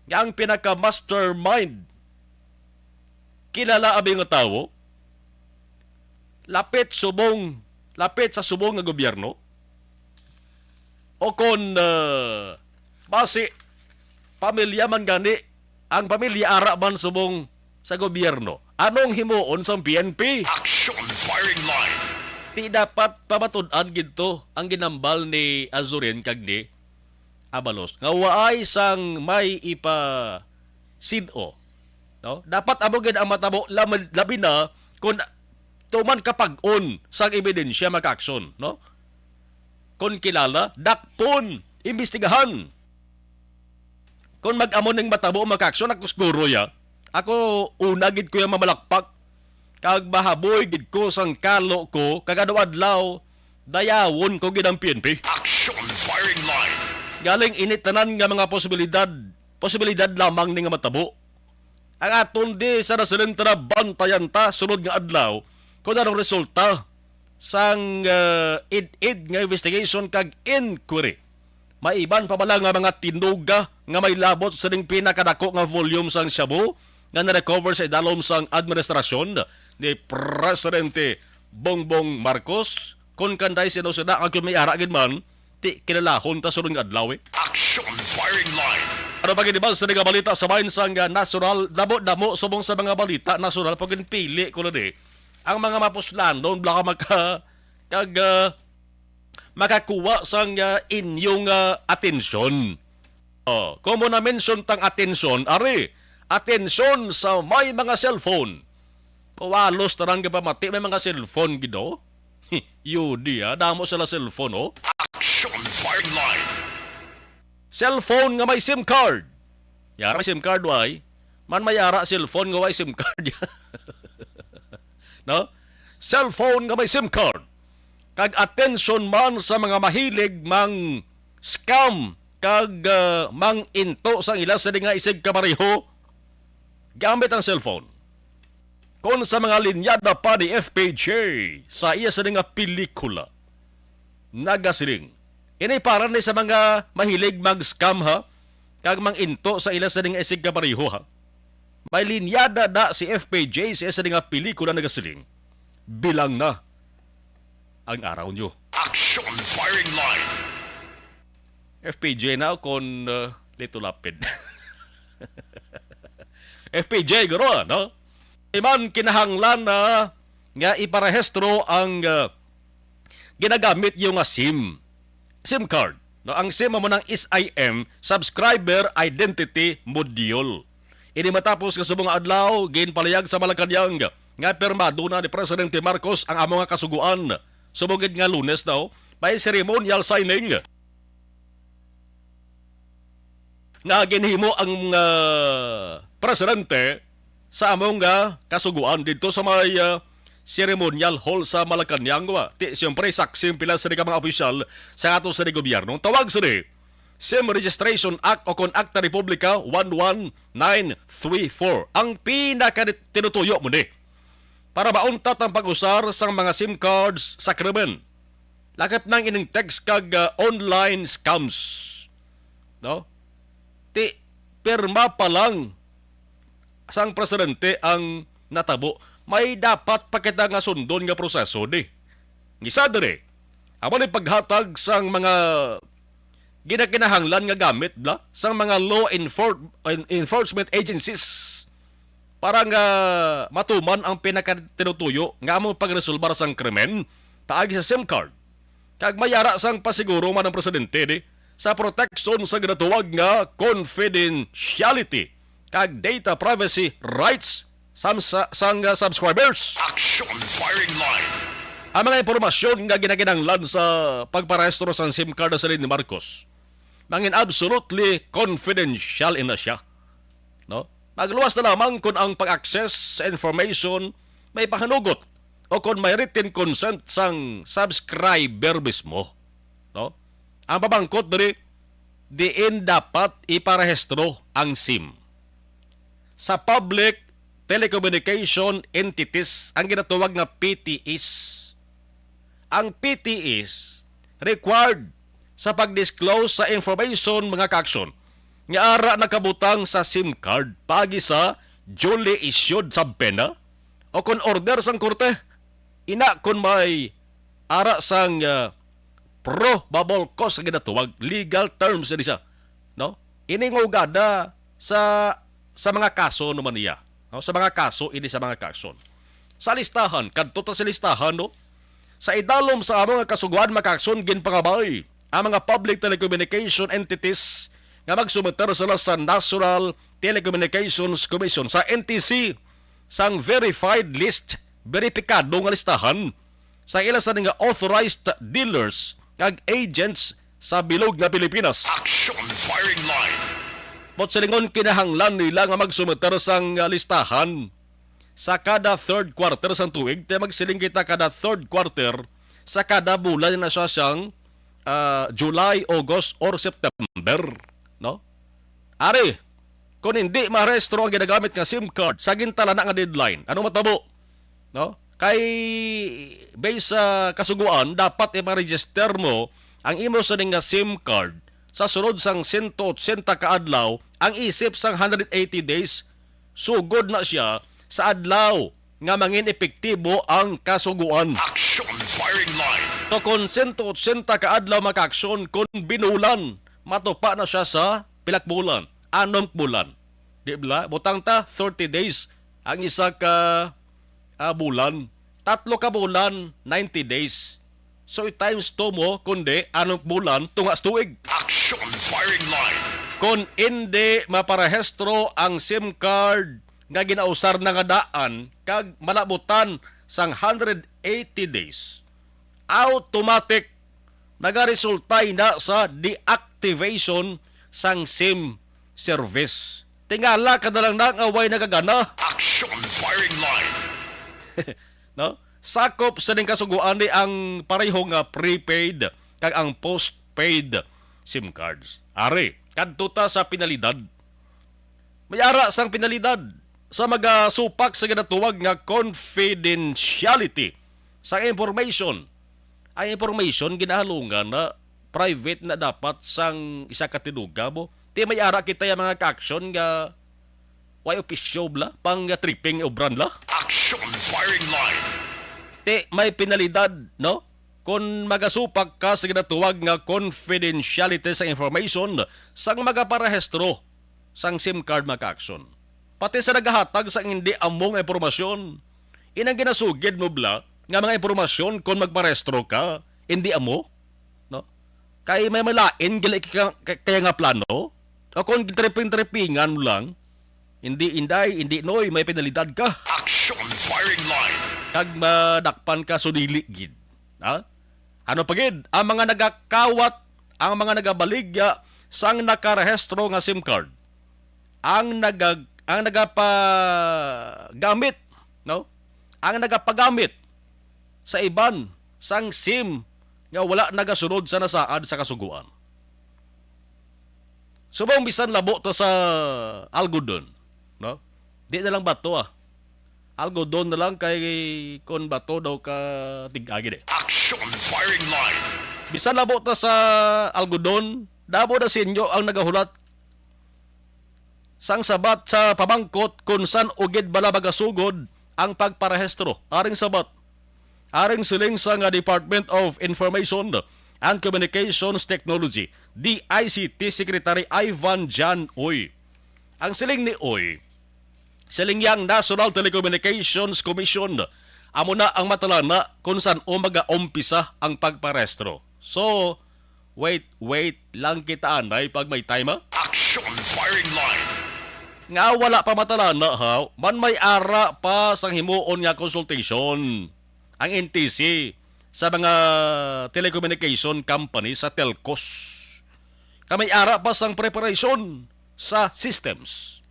nga ang pinaka-mastermind, kilala abi nga tawo, lapit subong, lapit sa subong nga gobyerno, o kon, ah, basi pamilya man gani, ang pamilya ara man subong sa gobyerno. Anong himuon sang P N P? Action Firing Line. Di dapat pamatud-an gid to ang ginambal ni Azurin kag ni Abalos nga waay sang may ipasid-o, no? Dapat amo gid ang matabo, lam-, labi na kung tuman kapag-on sang ebidensya, Mac Action, no? Kon kilala, dakpon, imbestigahan. Kon mag-amo ning matabo, Mac Action, ako siguro ya. Ako, una gid ko ya mamalakpak. Kag mahaboy gid ko sang kalo ko, kag adlaw-adlaw, dayawon ko gid ang P N P. Action Firing Line. Galing ini tanan nga mga posibilidad, posibilidad lamang ni nga matabo. Ang aton di sa nasilin ta na bantayan ta sunod nga adlaw kung anong resulta sang, ah, id-id nga investigation kag inquiry. May iban pa bala nga mga tinuga nga may labot sining pinakadako nga volume sang shabu nga na-recover sa idalom sang administrasyon ni Presidente Bongbong Marcos? Kon kanday sino sila, kag kung may ara gid man, ti kilalahon ta sunod nga adlaw, eh. Action Firing Line. Ano pa gid ba sa nga balita sa bahin sang, ah, nasyonal? Damo-damo subong sa mga balita nasyonal, pag ginpili ko na di, ang mga mapuslanon, baka maka-, kag, ah, makakuha sang, ah, inyong, ah, atensyon. Oh, kung mo na-mention tang atensyon, ari, atensyon sa may mga cellphone. Pawalos tanan ka pamati, may mga cellphone gid, oh. Yudi, ah, damo sila cellphone, oh. Action Firing Line. Cellphone nga may SIM card. Yara may SIM card, way. Man may ara cellphone nga way SIM card. No? Cellphone nga may SIM card. Kag atensyon man sa mga mahilig mang scam kag, ah, mang into sang ila sini nga isigkapareho gamit ang cellphone. Kon sa mga linyada pa ni F P J sa iya sini nga pelikula, nagasiling, ini para ni sa mga mahilig mag-scam, ha, kag mang into sa ila sini nga isigkapareho, ha. May linyada na si F P J sa iya sini nga pelikula, nagasiling, "Bilang na ang araw nyo." Action Firing Line. F P J na kon, uh, Lito Lapid. F P J, guro, no? Iman kinahanglan na nga iparehistro ang, uh, ginagamit yung nga SIM. SIM card. No, ang SIM amo nang S I M, Subscriber Identity Module. Ini matapos nga subong nga adlaw, ginpalayag sa Malacañang nga pirmado na ni Presidente Marcos ang amo nga kasugoan. Subong gid nga Lunes daw, may ceremonial signing nga ginhimo ang, ah, presidente sa amo nga kasugoan didto sa may, ah, ceremonial hall sa Malacañang, wa. Ti, siyempre, saksi ang pila sa ka mga opisyal sa ato sa gobyerno. Ang tawag sini, SIM Registration Act o kon Akta Republika one one nine three four. Ang pinakatinutuyo mo ni. Para mauntat ang pag-usar sang mga SIM cards sa krimen. Lakip nang ining text kag, ah, online scams. No? Ti, pirma pa lang sang presidente ang natabo. May dapat pa kita nga sundon nga proseso di. Isa diri, amo ni paghatag sang mga ginakinahanglan nga gamit bla sang mga law enfor-, en-, enforcement agencies para nga matuman ang pinakatinutuyo nga among pagresolbar sang krimen paagi sa SIM card. Kag may ara sang pasiguro man ang presidente di sa proteksyon sa ginatawag nga confidentiality kag data privacy rights sang, sa, sang, uh, subscribers. Action Firing Line. Ang mga impormasyon nga ginakinahanglan sa pagparehistro sang SIM card sa ni Marcos, mangin absolutely confidential ina siya. No? Magluwas na lamang kung ang pag-access sa information may pahanugot o kung may written consent sang subscriber mismo. No? Ang pamangkot diri, diin dapat iparehistro ang SIM sa public telecommunication entities, ang ginatawag nga P T Es. Ang P T Es required sa pag-disclose sa information, mga kaaksyon, nga ara nakabutang sa SIM card paagi sa duly issued subpoena o kon order sang korte. Ina kon may ara sang, ah, probable cause nga ginatawag, legal terms ini siya, no? Ini nga ugada sa, sa mga kaso naman niya, no? Sa mga kaso, ini sa mga kaso. Sa listahan, kadto ta sa listahan, no? Sa idalom sa among nga kasugoan, mga kaaksyon, ginpangabay ang mga public telecommunication entities nga magsumiter sila sa National Telecommunications Commission, sa N T C, sang verified list, beripikado nga listahan sa ila sa nga authorized dealers kag agents sa bilog nga Pilipinas. Action Firing Line. Buot silingon, kinahanglan nila nga magsumiter sang, ah, listahan sa kada third quarter sang tuig. Kay magsiling kita, kada third quarter sa kada bulan na siya sang, ah, July, August, or September, no? Ari, kung hindi marehistro ang ginagamit nga SIM card sa gintalana nga deadline, ano matabo? No? Kay, based sa kasugoan, dapat ipa-register mo ang imo sini nga SIM card sa sulod sang sento otsenta ka adlaw, ang isip sang hundred eighty days, sugod na siya sa adlaw nga mangin epektibo ang kasugoan. Action Firing Line. So, kung sento otsenta ka adlaw, mga kaaksyon, kung binulan, matupa na siya sa pilak bulan, anom bulan. Di ba? Butang ta, thirty days ang isa ka, ah, bulan. Tatlo ka bulan, ninety days. So, i-times two mo, kundi anom bulan, tunga sa tuig. Action Firing Line. Kon indi maparehistro ang SIM card nga ginausar na nga daan kag malabutan sang hundred eighty days, automatic nagaresulta na sa deactivation sang SIM service. Tingala ka na lang na nga way nagagana. Action Firing Line. No? Sakop sa ning kasugoan ni ang pareho nga prepaid kag ang postpaid SIM cards. Ari, kadto ta sa penalidad. May ara sang penalidad sa magasupak sa ginatawag nga confidentiality sang information. Ang information ginahalungan na private na dapat sang isa ka tinuga mo. Ti may ara kita yung mga kaaksyon nga way opisyo bla, pang tripping obran la. Action Firing Line. Ti may penalidad, no? Kung magasupak ka sa ginatawag nga confidentiality sa information sang magaparehistro sang SIM card, mga kaaksyon. Pati sa nagahatag sang hindi amo nga impormasyon, inang ginasugid mo bla nga mga impormasyon kon magparehistro ka, hindi amo, no? Kay may malain gali ka, ka, kaya nga plano. O kon triping-tripingan mo lang, hindi inday, hindi noy, may penalidad ka. Action Firing Line. Kag madakpan ka, so dili gid. Ha? Ano pa gid? Ang mga nagakawat, ang mga nagabaligya sang nakarehistro nga SIM card, ang nagag-, ang nagapagamit, no? Ang nagapagamit sa iban sang SIM nga wala nagasunod sa nasaad sa kasugoan. Subong bisan labo to sa algodon, no? Di na lang bato, ah. Algodon na lang kay kon bato daw ka tig-agi di. Action Firing Line. Bisan labo ta sa algodon, damo na sinyo ang nagahulat sang sabat sa pamangkot kung san-o gid bala magasugod ang pagparehistro. Aring sabat, aring siling sa nga Department of Information and Communications Technology, D I C T Secretary Ivan Jan Uy. Ang siling ni Uy, siling yang National Telecommunications Commission, amo na ang matalana kung san-o magaumpisa ang pagparehistro. So, wait, wait lang kita anay pag may time, ha? Action Firing Line. Nga wala pa matalana, ha? Man may ara pa sang himuon nga consultation ang N T C sa mga telecommunication company, sa telcos. Kag may ara pa sang preparation sa systems.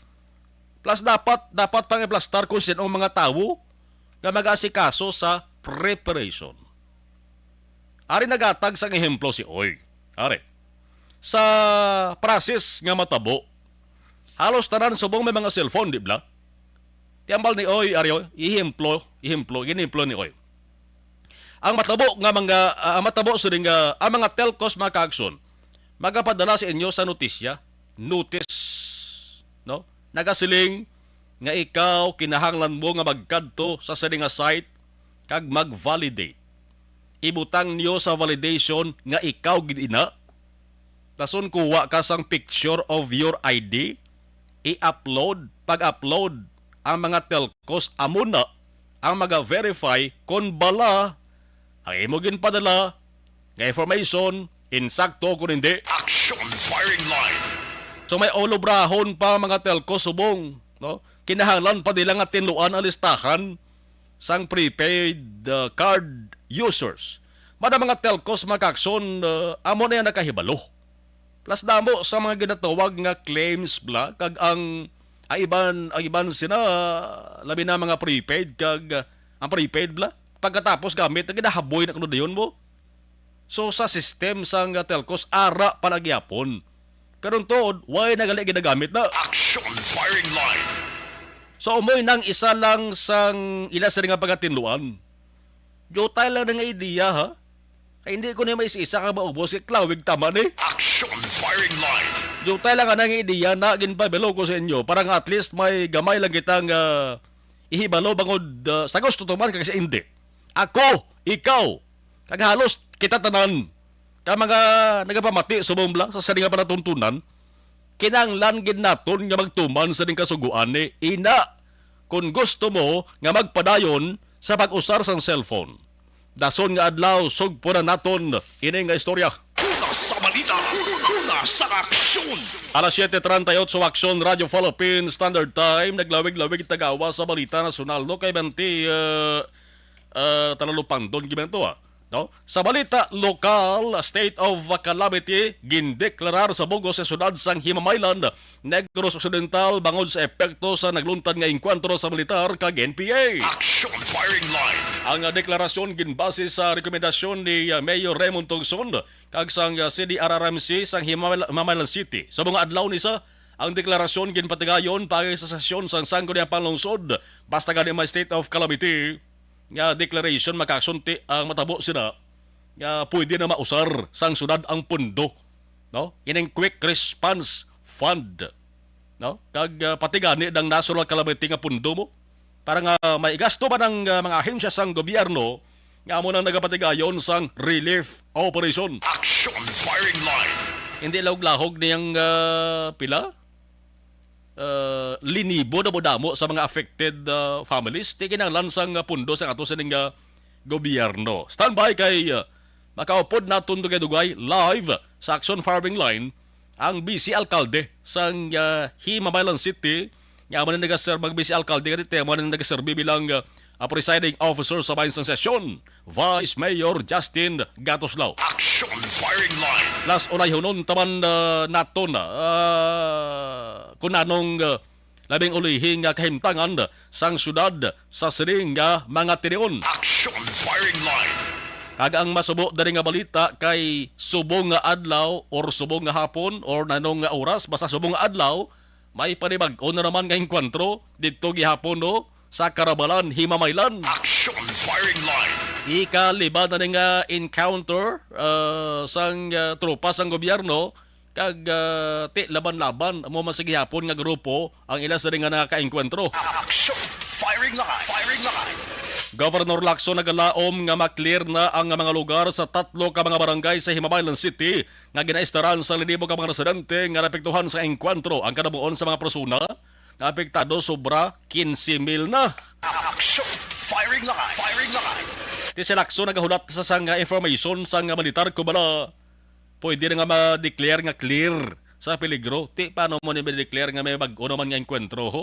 Plus, dapat, dapat pang iplastar kung sino ang mga tawo nga mag-asikaso sa preparation. Ari nagatag sang ehemplo si Oy. Ari, sa process nga matabo. Halos tanan subong may mga cellphone, di bala? Ti hambal ni Oy, ari, oh, ehemplo, ehemplo, ginemplo ni Oy. Ang matabo nga mga, ah, ang matabo sining nga, ang mga telcos, mga kaagsoon, magapadala sa inyo sa notisya, notice, no? Nagasiling nga ikaw kinahanglan mo nga magkadto sa sini nga site kag mag-validate. Ibutang niyo sa validation nga ikaw gid ina. Dason kuha ka sang picture of your I D, i-upload. Pag-upload, ang mga telcos amo na ang maga-verify kon bala ang imo ginpadala nga information insakto kon hindi. Action firing line. So may olobrahon pa mga telco subong, no? Kinahanglan pa nila nga tinluan ang listahan sang prepaid, uh, card users. Mada mga telcos, mga kaagsoon, uh, amo na yung nakahibalo. Plus damo sa mga ginatawag nga claims bala, kag ang, ang iban, ang iban sina, labi na mga prepaid, kag, uh, ang prepaid bala, pagkatapos gamit, na ginahaboy na kuno dayon mo. So sa system sang, uh, telcos, ara pa na gyapon. Pero ang tuod, way na gali ginagamit na. Action firing line. So umoy nang isa lang sang ila sa nga pagatinluan. Diutay lang na nga ideya, ha? Kay hindi ko na maisa-isa ka maubos kay klawig tama ni. Action firing line. Diutay lang nga ideya na ginpabilo ko sa inyo para nga at least may gamay lang kitang, ah, ihibalo bangod, ah, sa gusto tuman kag sa hindi. Ako, ikaw, kag halos kita tanan ka mga nagapamati subong bala sa sini nga panatuntunan, kinahanglan gid naton nga magtuman sa ning kasugoan ni ina. Kung gusto mo nga magpadayon sa pag-usar sang cellphone, dason nga adlaw sugpo na naton ini nga istorya. Una sa balita, una sa aksyon. Alas siete treinta y ocho, Aksyon, Radyo Philippine Standard Time. Naglawig-lawig tagawa sa balita nasyonal, no? Kay bente, uh, uh, talalupangdon gid man to, ah. No? Sa balita lokal, state of calamity gindeklarar sa bug-os nga syudad sang Himamaylan, Negros Occidental, bangod sa epekto sa nagluntad nga engkwentro sa militar kag N P A. Action firing line. Ang, ah, deklarasyon ginbase sa rekomendasyon ni, ah, Mayor Raymond Tongson kag sang, ah, C D R R M C sang Himamaylan City. Sa mga adlaw ni sa, ang deklarasyon ginpatigayon paagi sa sesyon sang Sangguniang Panlungsod, basta gani may state of calamity nga declaration, makasunti ang matabo sina nga pwede na mausar sang syudad ang pundo, no? Ining Quick Response Fund, no? Kag, ah, pati gani ang National Calamity nga pundo mo para nga may gasto man ang, ah, mga ahensya sang gobyerno nga amo nang nagapatigayon sang relief operation. Action firing line. Hindi lahog-lahog niyang, ah, pila? Uh, linibo na mo damo sa mga affected, uh, families, ti kinahanglan sang, uh, pundo sang ato sining, uh, gobyerno. Standby kay, uh, makaupod naton dugay-dugay live sa Action Firing Line ang Vice Alkalde sang, uh, Himamaylan City, nga amo na nagaserve, mag Vice Alkalde nga dito, amo na nagaserve bilang, uh, uh, presiding officer sa bahin sang sesyon, Vice Mayor Justin Gatoslao. Action firing line. Plus, unayhonon taman, uh, naton, uh, kung anong, uh, labing ulihi nga kahimtangan sang syudad sa sining nga mga tinion. Action firing line. Kag ang masubo diri nga balita kay subong nga adlaw or subong nga hapon or nanong nga oras, basta subong nga adlaw, may panibag-o na naman nga engkwentro didto gihapon, no, sa Karabalan, Himamaylan. Action firing line. Ikaliba na ni nga encounter, ah, sang, ah, tropa sang gobyerno kag, ah, ti laban-laban amo man sa gihapon nga grupo ang ila sa nga nakakaengkwentro. Action firing line. Firing line. Governor Lacson nagalaom nga ma-clear na ang mga lugar sa tatlo ka mga barangay sa Himamaylan City nga ginaistaran sa linibo ka mga residente nga naapektuhan sa engkwentro. Ang kanabuon sa mga persona nga apektado sobra quince mil na. Action! Firing line! Firing line! Ti si Lacson nagahulat sa sang information sang militar, kumbaga pwede na nga ma-declare nga clear sa peligro. Ti paano mo ni ma-declare nga may bag-o naman nga engkwentro, ho?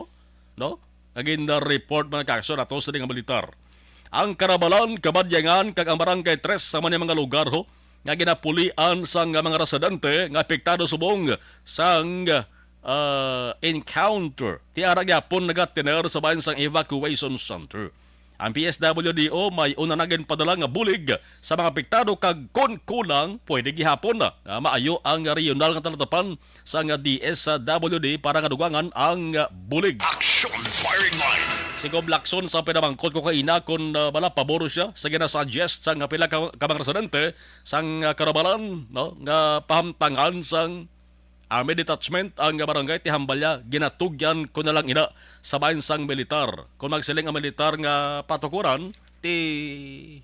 No? Naging na report mga kaso nato sa nga militar. Ang Karabalan, Kabadyangan, kag ang Barangay Tres sa man mga lugar, ho, nga ginapulian sang mga residente nga apektado subong sang, ah, encounter. Ti ara gyapon nagatiner sa bahin sang evacuation center. Ang P S W D O may una na ginpadala nga bulig sa mga apektado, kag kon kulang, pwede gihapon na nga maayo ang regional nga talatapan sang D S W D para nga dugangan ang bulig. Action Firing Line. Si Gob Lacson sa pinamangkot ko kaina kon, ah, bala pabor siya sa ginasuggest sang pila ka, ka mga residente sang, ah, Carabalan, no, nga pahamtangan sang Army Detachment ang barangay, ti hambal niya, ginatugyan ko na lang ina sa bahin sang militar. Kung magsiling ang militar nga patukuran, ti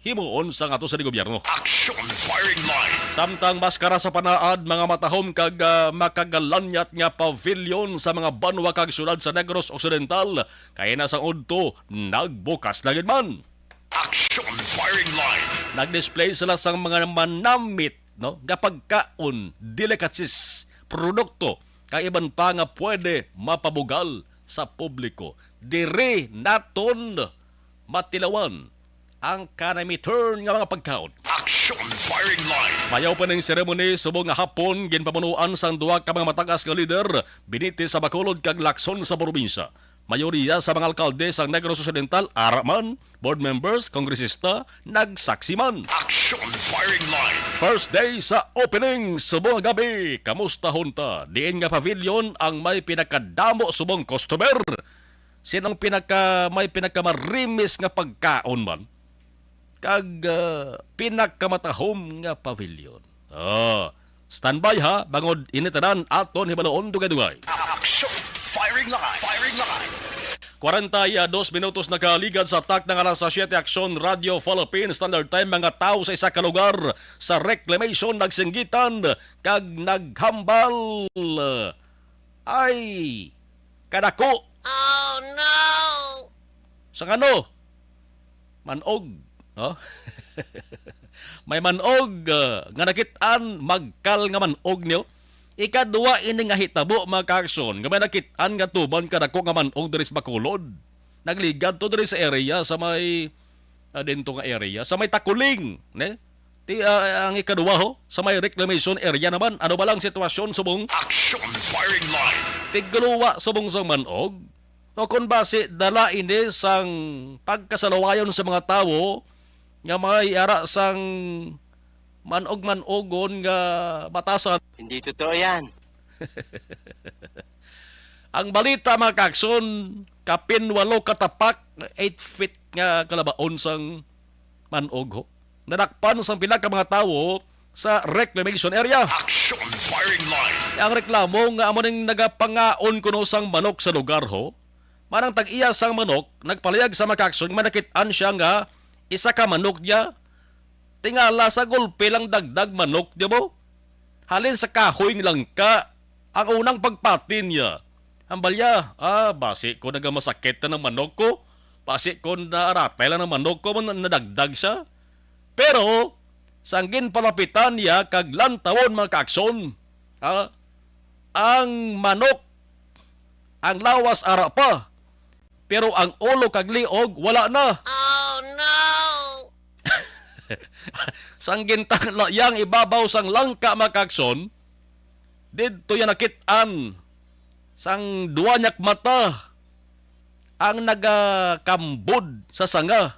himuon sang ato sa gobyerno. Action Firing Line. Samtang maskara sa panaad, mga matahom kag, ah, makagalanyat nga pavilion sa mga banwa kag syudad sa Negros Occidental, kay na sang udto nagbukas na gid man. Action Firing Line. Nag-display sila sang mga manamit, no, nga pagkaon, delicacies, produkto, kag iban pa nga pwede mapabugal sa publiko. Diri naton matilawan ang kanamiton nga mga pagkaon. Action Firing Line. May opening ceremony subong nga hapon, ginpamunuan sang duha ka mga matagas nga leader, Benitez sa Bacolod kag Lacson sa probinsya. Mayoriya sa mga alkalde sa Negros Occidental, ara man, board members, kongresista, nagsaksi man. Action Firing Line. First day sa opening subong nga gab-i. Kamustahon ta? Diin nga pavilion ang may pinakadamo subong customer? Sinong pinaka, may pinakamarimis nga pagkaon man? Kag, ah, pinakamatahom nga pavilion? Ah, standby ha, bangod ini tanan aton hibaluon dugay-dugay. Action! Firing line! Firing line! Kwarenta y dos minutos nakaligad sa takna nga alas siyete, Aksyon Radyo Philippine Standard Time. Mga tawo sa isa ka lugar sa reclamation nagsinggitan kag naghambal. Ay, kadako. Oh, no! Sa kano? Manog, no? May manog, ah, nga nakit-an, magkal nga manog niyo. Ikadua ini nga hitabo, mga kaaksyon, nga may nakit-an nga tuban kadako nga manog diri sa Bacolod. Nagligad to diri sa area sa may, ah, dito nga area, sa may Takuling, ne? Ti, ah, ang ikadua, ho, sa may reclamation area naman, ano ba lang sitwasyon subong? Action Firing Line. Tigluwa subong sang manog? O kon basi dala ini sang pagkasaluwayon sa mga tawo nga may ara sang manog-manogon nga batasan. Hindi totoo yan. Ang balita, mga kakson, kapin walo ka tapak, eight feet nga kalabaon sang manog, ho. Nadakpan sang pila ka mga tawo sa reclamation area. Action Firing Line. Ang reklamo nga amo ning nagapangaon kuno sang manok sa lugar, ho. Manang tag-iya sang manok, nagpalayag sa mga kakson, manakit-an siya nga isa ka manok niya. Tingala sa gulpi lang dagdag manok niya mo. Halin sa kahoy nga langka ang unang pagpati niya. Ang balya, ah, basi ko nagamasakit na ng manok ko. Basi ko naaratay lang ng manok ko, man-, nadagdag siya. Pero, sang ginpalapitan niya kag lantawon, mga kaakson, ah, ang manok, ang lawas ara pa, pero ang ulo kag liog wala na. Oh, no! Sang gintangla yang ibabaw sang langka, mga kaakson, didto ya nakit-an sang duwa niya ka mata ang nagakambod sa sanga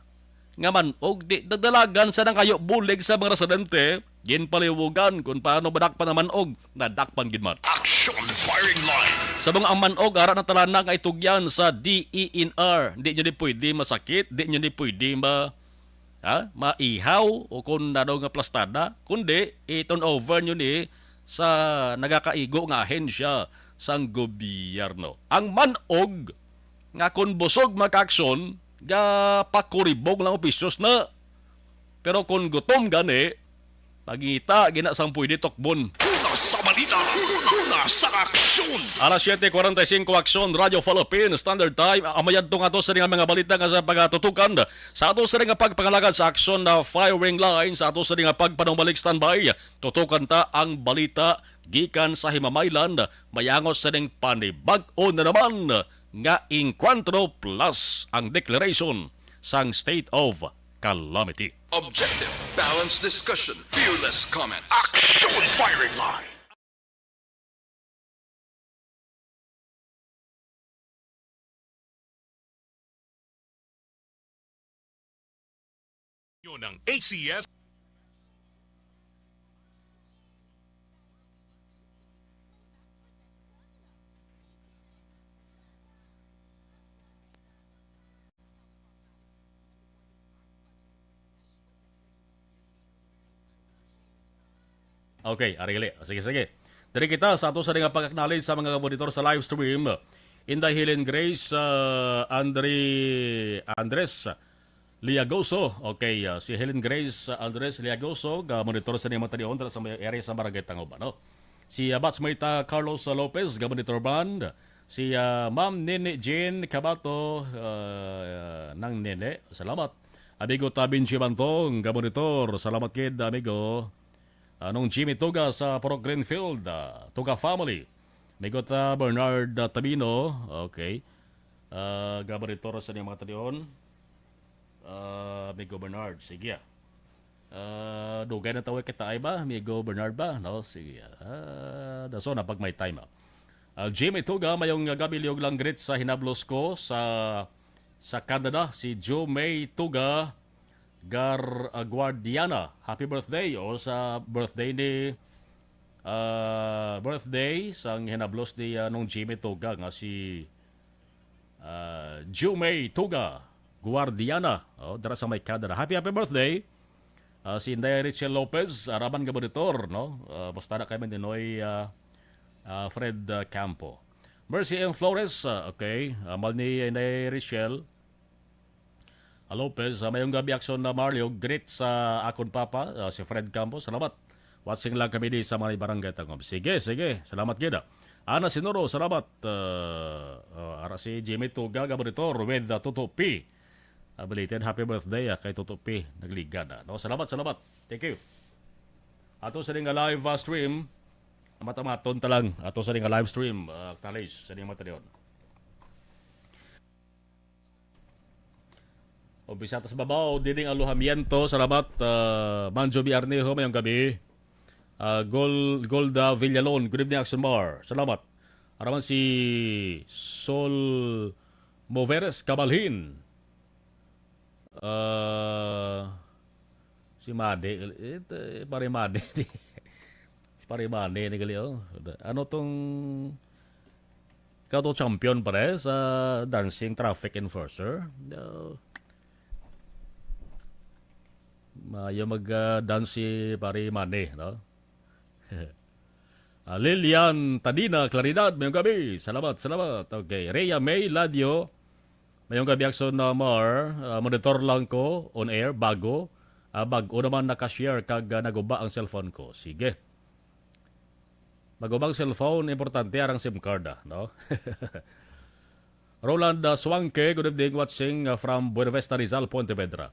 nga manog. Di dadalagan sa nangayo bulig sa mga residente, ginpaliwugan kung paano madakpan ang manog. Nadakpan gid man. Action Firing Line. Sa mga ang manog, ara na talana nga itugyan sa D E N R. Di nyo ni pwede masakit, di nyo ni pwede ma-, ha, maihaw o kung ano nga plastada, kundi i-turn over nyo ni sa nagakaigo nga ahensya sang gobyerno. Ang manog nga kon busog, mga kaaksyon, gapakuribong lang opisyos na. Pero kon gutom gani, pangita gina sang pwede tukbon. Una sa balita, una sa aksyon. Alas siyete kwarenta y singko, Aksyon Radyo Philippine Standard Time. Amayad to nga to sa mga balita nga sa pagatutukan sa ato sa nga pagpangalagad sa aksyon na firing line, sa ato sa nga pagpanumbalik. Standby. Tutukan ta ang balita gikan sa Himamaylan, mayangot sa ning panibag-o na naman nga Encuentro Plus ang declaration sang state of calamity. Objective, balanced discussion, fearless comments. Action Firing Line. Ng A C S. Okay, ari gali. Sige, sige. Diri kita sa ato sa nga pag-acknowledge sa mga monitor sa live stream. Inday Helen Grace, ah, Andre, Andres Liagoso. Okay, ah, si Helen Grace, ah, Andres Liagoso, ga monitor sa niyang mga talion dira sa may area sa Barangay Tangub, ano? Si, ah, Batchmate, ah, Carlos, ah, Lopez, ga monitor band. Si, ah, Ma'am Nene Jean Cabato, ah, nang Nene. Salamat. Amigo Tabin Chibantong, ga monitor. Salamat kid, amigo. Anong Jimmy Tuga sa Purok Greenfield, ah, Tuga family. Migot, ah, Bernard, ah, Tabino. Okay. Ah, ga monitor sa niyang mga talion. Ah, Migo Bernard, sige, ah. Ah, dugay na tawo kita ay ba, Migo Bernard ba? No, sige. Ah, daso na pag may time, ah. Ah, Jimmy Tuga, mayong gabi, liog lang greet sa hinablos ko sa, sa Canada, si Joe May Tuga Gar, ah, Guardiana. Happy birthday, o sa birthday ni, ah, birthday sang hinablos ni, ah, Nong Jimmy Tuga nga si, ah, Jumay Tuga Guardiana. Oh, dira sa may Canada. Happy, happy birthday. Ah, si Inday Richel Lopez, araman nga monitor, no? Ah, basta na kay Mandinoy, ah, ah, Fred, ah, Campo. Mercy M Flores, ah, okay. Amal ni Inday Richel, ah, Lopez, ah, mayong gabi, Action na Mario. Greet sa akon papa, ah, si Fred Campos. Salamat. Watching lang kami di sa mga barangay Tangub. Sige, sige. Salamat gid, ah. Ana Sinuro, salamat. Ah, ah, ara si Jimmy Tuga, ga monitor with, ah, Tuto P. Ah, belated happy birthday, ah, kay Tuto P. Nagliga na, no? Salamat, salamat. Thank you. Ato sa nga live, ah, stream. Amat-amaton ta lang. Ato sa nga live stream, ah, acknowledge sa mga talion. O, bisata sa babaw, Diding Alojamiento, salamat, ah, Manjo B. Arnejo, mayong gabi. Ah, Gol-, Golda Villalon, good evening, Action Mar. Salamat. Araman si Sol Moveres Cabalhin. Ah, si Madi, ito, eh, pare Madi. Si pare Madi ni gali, oh. Ano tong Ikaw to champion, pare, sa dancing traffic enforcer. No. Maayo mag, ah, dance si pare Manny, no? Ah, Lilian Tadina Claridad, mayong gabi. Salamat, salamat. Okay. Rhea May Ladio, mayong gabi, Action na Mar. Ah, monitor lang ko, on air, bago. Ah, bago naman naka-share kag, ah, naguba ang cellphone ko. Sige. Magubang cellphone, importante arang SIM card, ah, no? Roland, ah, Suangke, good evening, watching, ah, from Buenavista, Rizal, Pontevedra.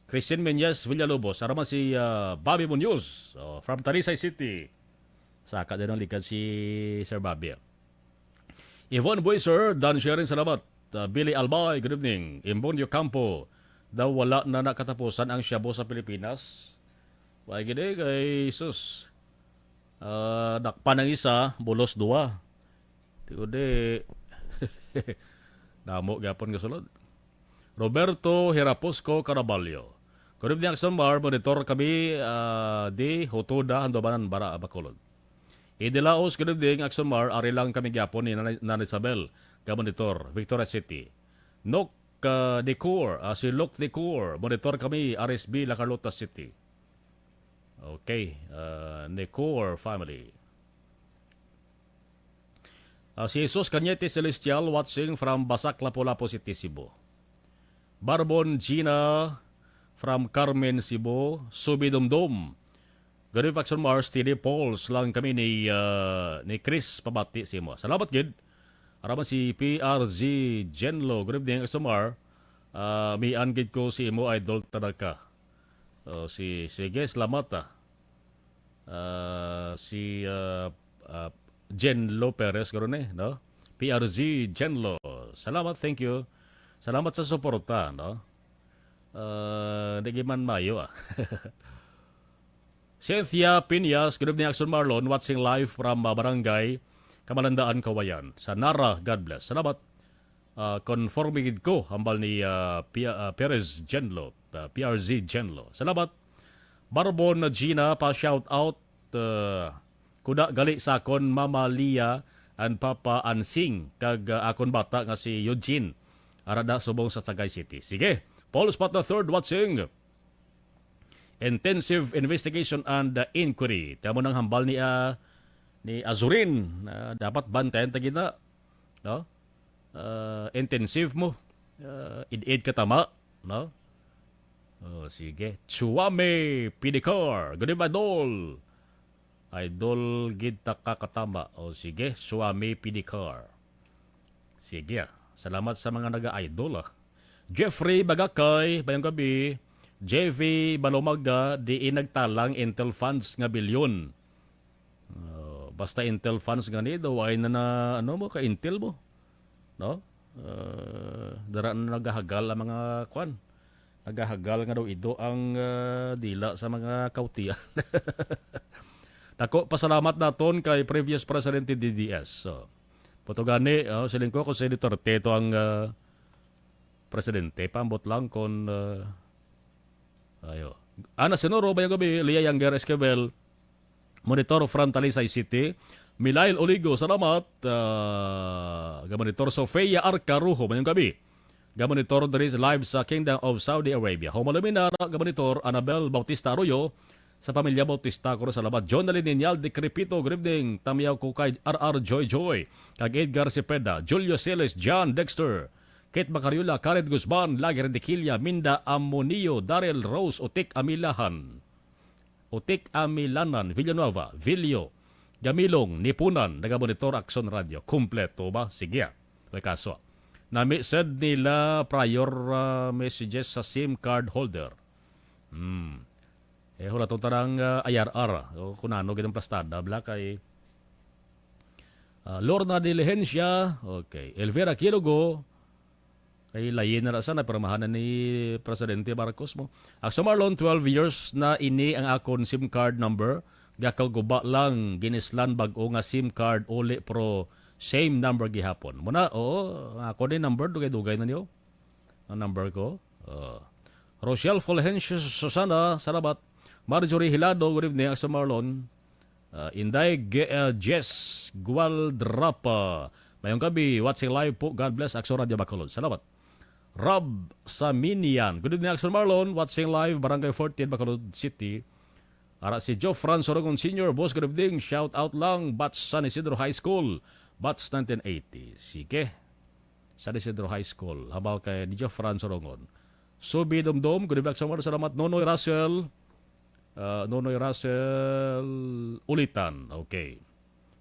Christine Menyes Villalobos, araman si, ah, Bobby Munoz, oh, from Talisay City. Saka din ang likad si Sir Bobby, ah. Yvonne Buiser, Dan Sharing, salamat. Ah, Billy Albay, good evening. Imbonyo Campo, daw wala na nakatapusan ang shabu sa Pilipinas. Why gid eh, kay sus. Ah, dakpan ang isa, bulos dua. Tigo di. Damo gyapon nga sulod. Roberto Hiraposco Caraballo. Good evening, Action Mar. Monitor kami, ah, di Hutuda, Handumanan, Bara, Bacolod. Idilaos, good evening, Action Mar. Ari lang kami gyapon ni Nanay, Nanay Isabel, ga monitor, Victoria City. Nok, ah, Decor, ah, si Lok Decor. Monitor kami, R S B, La Carlota City. Okay, ah, Decor family. Ah, si Jesus Cañete Celestial watching from Basak, Lapu-Lapu City, Cebu. Barbon Gina from Carmen, Cebu. Subi Dumdum. Good evening, Action Mars, T D Pauls lang kami ni, ah, ni Chris pabati sa imo. Salamat gid. Araman si P R Z Genlo. Good evening, Action Mar. Ah, mian gid ko si imo idol, Tanaka. Oh, si, sige, salamat, ah. Ah, si, ah, ah, Jenlo Perez karon eh, no? P R Z Jenlo. Salamat, thank you. Salamat sa suporta, no? Ah, di gid man mayo, ah. Cynthia Piñas, good evening, Action Marlon, watching live from, ah, Barangay Kamalandaan, Kawayan. Sa Nara, God bless. Salamat. Ah, conforme gid ko, hambal ni, ah, Pia-, ah, Perez Jenlo. uh, P R Z Genlo. Salamat. Barbon na Gina, pa shout out, uh, kuda gali sa akon Mama Lia and Papa Ansing, kag, uh, akon bata nga si Eugene. Arada subong sa Sagay City. Sige. Paul Spot the third watching. Intensive investigation and, uh, inquiry. Tamo nang hambal ni, uh, ni Azurin, uh, dapat bantayan ta gina, no? Uh, intensive mo. Uh, id-id ka tama, no? Oh, sige. Suwame Pidikar. Good evening, Idol. Idol gid ta ka katama. O sige, Suwame Pidikar. Sige, ah. Salamat sa mga naga-idol, ah. Jeffrey Bagakay, mayong gabi. J V Balomaga, diin nagtalang Intel funds nga bilyon. Oh, basta Intel funds gani daw, ay na, na, ano mo, ka Intel mo. No? Uh, dara na nagahagal ang mga kwan. Nagahagal nga daw ido ang, uh, dila sa mga kautian. Dako pasalamat naton kay previous Presidente D D S. So, puto gani, oh, siling ko kung si Duterte ito ang, uh, presidente, paambot lang kung, uh, ayo. Ana Senoro, mayong gabi, Lia Younger Esquivel, Monitor from Talisay City. Milail Oligo, salamat. Ah, ga-monitor Sofia Arcarujo, mayong gabi. Ga-monitor diri live sa Kingdom of Saudi Arabia. Homa Luminara, ga-monitor Annabel Bautista Arroyo, sa pamilya Bautista, kuro salamat. John Nalin Ninyal, Decrepito, good evening. Tamiyaw ko kay R R Joy Joy, kag Edgar Cepeda, Julio Celes, John Dexter, Kate Macariola, Karen Guzman, Lager Dequilia, Minda Amonio, Daryl Rose, Otik Amilahan. Otik Amilanan, Villanueva, Vilio, Gamilong, Nipunan, nagamonitor Aksyon Radio. Kompleto ba? Sige, ah. May kaso, ah. Nami send nila prior, ah, messages sa SIM card holder. Hmm. Eh, hula tong tanang, ah, I R R, ah. O, kung ano, ganang plastada, bla, kay, ah, Lorna Diligencia, okay. Elvira Quilogo, Kay lain na ra sa napirmahan na ni Presidente Marcos mo. Akso Marlon, twelve years na ini ang akon SIM card number. Gakaguba lang, ginislan bag-o nga SIM card uli, pero same number gihapon. Muna, oo, ang ako ni number, dugay-dugay na niyo. Ang number ko. Oh. Rochelle Fulgencio Susana, salamat. Marjorie Hilado, good evening, Akso Marlon. Ah, Inday Ge-, ah, Jess Gualdrapa. Mayong gabi, watching live po. God bless, Action Radio Bacolod. Salamat. Rob Saminian. Good evening, Action Marlon. Watching live, Barangay fourteen, Bacolod City. Ara si Joe Franz Sorongon Senior. Boss, good evening. Shout out lang, batch San Isidro High School. Batch nineteen eighty. Sige. San Isidro High School. Habal kay ni Joe Franz Sorongon. Subi Dumdum, good evening, Action Marlon. Salamat, Nonoy Russell. Ah, Nonoy Russell Ulitan. Okay.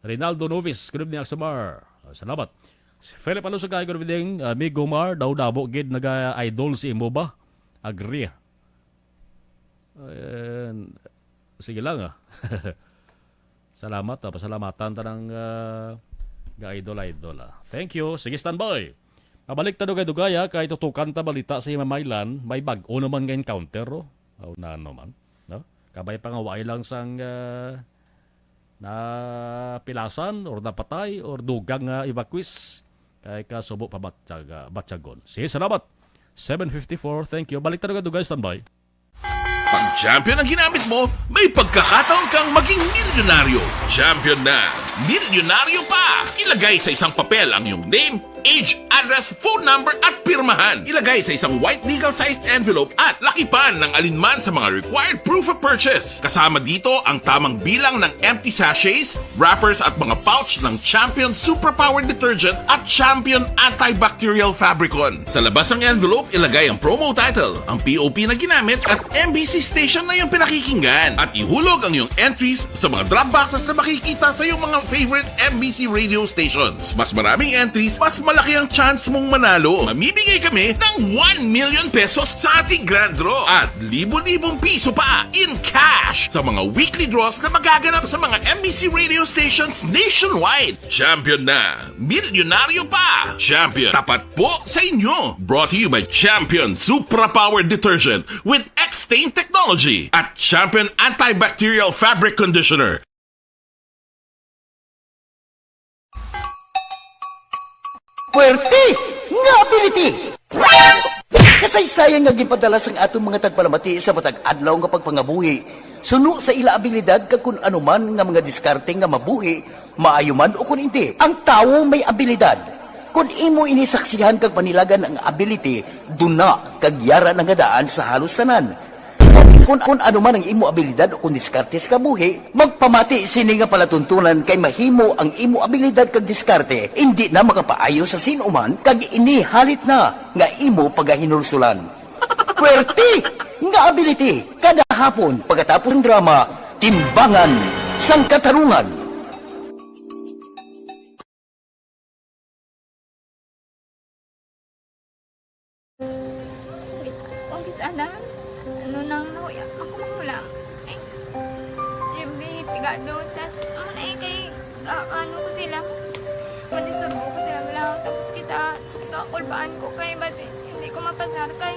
Rinaldo Novis, good evening, Aksamar. Ah, salamat. Si Philip Alusagay, good evening. Ah, Mig Gomar, daw dabo gid naga-idol si imo ba? Agree. Ayan. Sige lang, ah. Salamat, ah. Pasalamatan ta ng, ah, ga-idol-idol, ah. Thank you. Sige, standby. Mabalik ta dugay-dugay, ah, kay tutukan ta balita sa Himamaylan. May bag-o naman nga encounter, oh. Aw, na naman, no? Kabay pa nga, waay lang sang, ah, napilasan or napatay or dugang nga evacuees. Kay kasubo pa batyag-, ah, batyagon. Sige, salamat. Seven fifty-four, thank you. Balik ta dugay-dugay, standby. Pag champion ang ginamit mo, may pagkakataon kang maging milyonaryo. Champion na, milyonaryo pa! Ilagay sa isang papel ang iyong name, age, address, phone number, at pirmahan. Ilagay sa isang white legal-sized envelope at lakipan ng alinman sa mga required proof of purchase. Kasama dito ang tamang bilang ng empty sachets, wrappers, at mga pouch ng Champion Superpower Detergent at Champion Antibacterial Fabricon. Sa labas ng envelope, ilagay ang promo title, ang P O P na ginamit, at M B C station na iyong pinakikinggan. At ihulog ang iyong entries sa mga drop boxes na makikita sa iyong mga favorite M B C radio stations. Mas maraming entries, mas malaki ang chance mong manalo. Mamimigay kami ng one million pesos sa ating grand draw at libo-libong piso pa in cash sa mga weekly draws na magaganap sa mga M B C radio stations nationwide. Champion na! Milyonaryo pa! Champion, tapat po sa inyo! Brought to you by Champion Supra Power Detergent with X-Stain Technology at Champion Antibacterial Fabric Conditioner. Puwerte nga ability! Kasaysayan nga ginpadala sang aton mga tagpalamati sa matag adlaw nga pagpangabuhi, suno sa ila abilidad kag kun ano man nga mga diskarte nga mabuhi, maayo man o kun indi. Ang tawo may abilidad. Kun imo ini saksihan kag panilagan ang ability, duna kag yara na nga daan sa halos tanan. Kun, kun ano man ang imo abilidad o kun diskarte sa kabuhi, magpamati sini nga palatuntunan kay mahimo ang imo abilidad kag diskarte indi na makapaayo sa sin-o man kag ini halit na nga imo pagahinulsulan. Puwerte nga ability kada hapon pagkatapos ng drama, Timbangan sang Katarungan. Kung kis-, ana, ano nang nahuya, ako manghulam. Ay, siyempre, pigado, tas, ano na eh, kay, ah, ano ko sila, madisturbo ko sila, wala, tapos kita, kakulbaan ko, kay basi, hindi ko mapasar, kay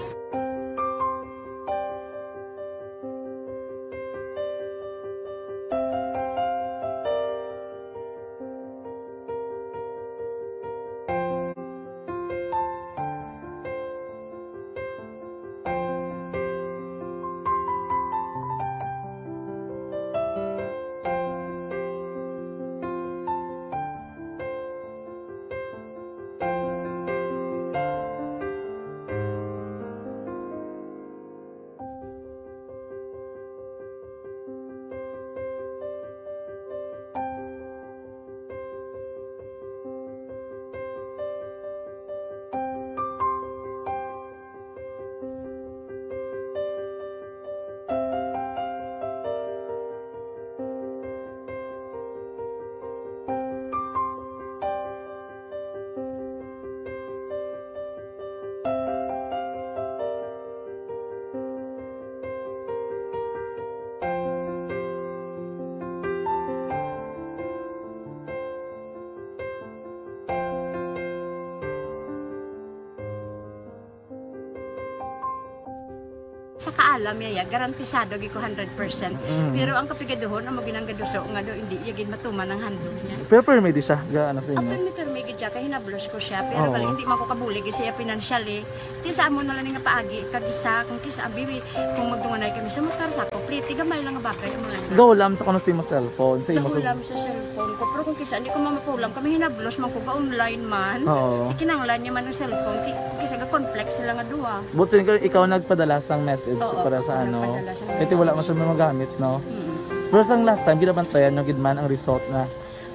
Sa kaalam niya, ya, garantisado gyud ko hundred percent. Mm. Pero ang kapigaduhon, amo ginang gaduso nga daw hindi iya gid matuman ang handog niya. Pero permi di siya, ga, ano sa inyo? Ang permi, permi gid siya, kay hinablos ko siya. Pero Oo. Bali, hindi man ko kabulig siya financially. Ti sa amo na lang nga paagi, kag isa, kung kisa, abi, kung magdunganay kami sa motor, sa ako, pliti, gamay lang nga bagay, amo lang. Gahulam sa kuno sa imo cellphone, sa imo sa Gahulam sa cellphone ko, pero kung kisa, hindi ko mamapulam, kami hinablos man ko, ga-online man. Oo. Ikinanglan niya man ang cellphone, ti, kung kisa, ga-conflict sila nga duha. But since ikaw nagpadala sang message Oo, para sa ako ano, nagpadala sang kaya ti wala man message. Siya magamit, no? Mm. Pero sang last time, ginabantayan nyo gid man ang result na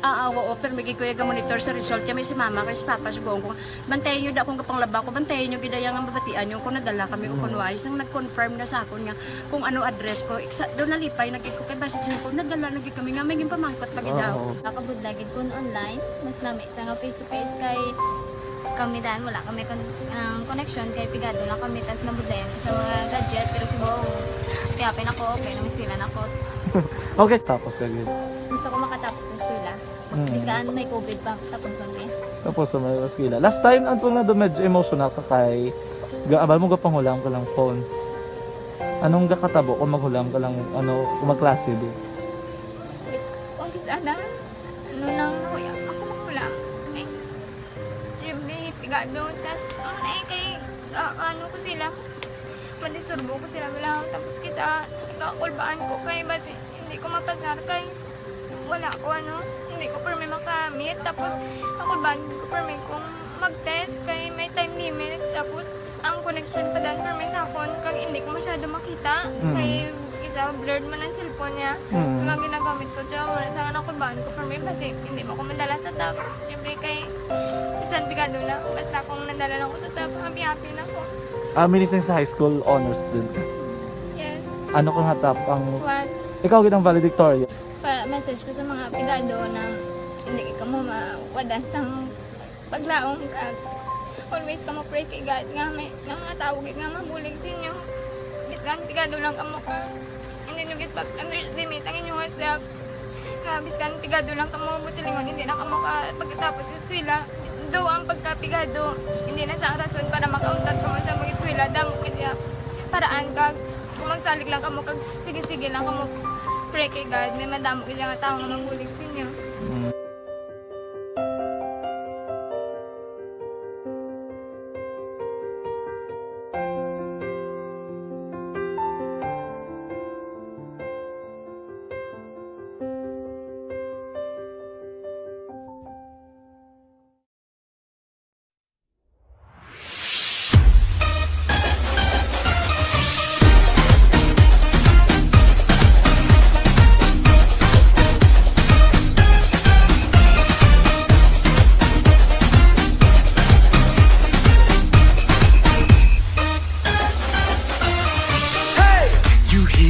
Ah, ah, oo, pero may gid ko iya ga-monitor sa result. Kami si mama, kay si papa, sugoon ko, "Bantayan nyo da akong gapanglaba ko, bantayan nyo gid iya nga mabatian nyo kung nadala kami o Mm. kung wa." Isang nag-confirm na sa akon nga kung ano address ko. Iksa, daw nalipay na gid ko kay basi siya ko, nadala na gid kami nga may ginpamangkot pa gid daw. Oo. Nakabudla gid kun online, mas nami sa nga face to face kay kami dan, wala kami kon-, ang connection kay pigado lang kami, tas nabudlayan ko sa mga gadget, pero si Bong, happy-happy na ko, okay na, may eskwela na ko. Okay, tapos ka gid. Gusto ko makatapos sa eskwela. Mm. Bisan may covid pa, tapos ang day. Tapos sa may eskwela. Last time, ang tunga do medyo emotional ka kay ga-, abal mo gapanghulam ka lang phone. Anong gakatabo kung maghulam ka lang, ano, kung magklase di? Kung kis-, ana, ano nang nahuya, ako maghulam. Ay, siyempre, pigado, tas, ano na eh, kay, ah, ano ko sila, madisturbo ko sila, wala, tapos kita, kakulbaan ko, kay basi, hindi ko mapasar, kay, wala ko, ano, hindi ko permi makamit. Tapos, ako ba, hindi ko permi kung mag-test kay may time limit. Tapos, ang connection pa dan permi sa akon, kag hindi ko masyado makita. Mm. Kay, isa, blurred man ang cellphone niya. Mm. Kag ang ginagamit ko, siya, wala sa anak ko, baan ko permi, kasi hindi mo ko madala sa top. Siyempre, kay, bisan pigado na, basta kung nadala lang ko sa top, happy-happy na ko. Ah, minising sa high school, honor student ka? Yes. Ano ka nga top ang One. Ikaw gid ang valedictorian. Pa-message ko sa mga pigado na hindi kamo mawadan sang paglaom, kag always kamo pray kay God nga may, nga mga tawo gid nga mabulig sa inyo. Biskan pigado lang kamo ka, hindi nyo gid pag-underestimate ang inyong self. Nga biskan pigado lang kamo, buot silingon, hindi na kamo ka pagkatapos sa eskwela. Though ang pagkapigado, hindi na sa rason para makauntat kamo sa mag-eskwela, damo gid nga paraan, kag kung magsalig lang kamo, kag sige-sige lang kamo, pray kay God, may madamo gid nga tawo nga mabulig sa inyo. Mm.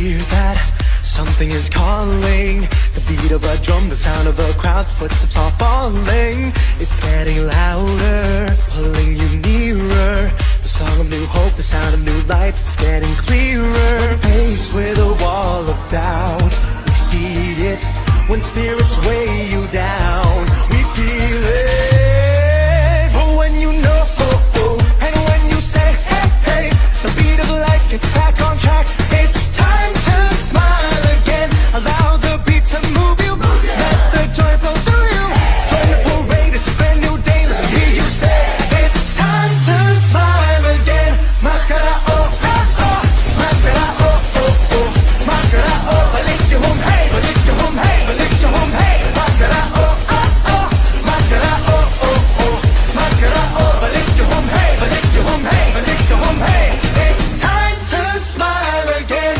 Hear that? Something is calling. The beat of a drum, the sound of a crowd, footsteps are falling. It's getting louder, pulling you nearer. The song of new hope, the sound of new life, it's getting clearer. When faced with a wall of doubt, we see it. When spirits weigh you down, we feel it. But when you know, and when you say, hey, hey, the beat of life gets back on track. It's time to smile again. Allow the beat to move you. Let the joy flow through you. Join the parade, it's a brand new day. Let me hear you say, it's time to smile again. Maskara, oh, oh, oh. Maskara, oh, oh, oh. Maskara, oh, balik yung hum, hey, balik yung hum, hey, balik yung hum, hey. Maskara, oh, oh, oh. Maskara, oh, oh, oh. Maskara, oh, balik yung hum, hey, balik yung hum, hey, balik yung hum, hey. It's time to smile again.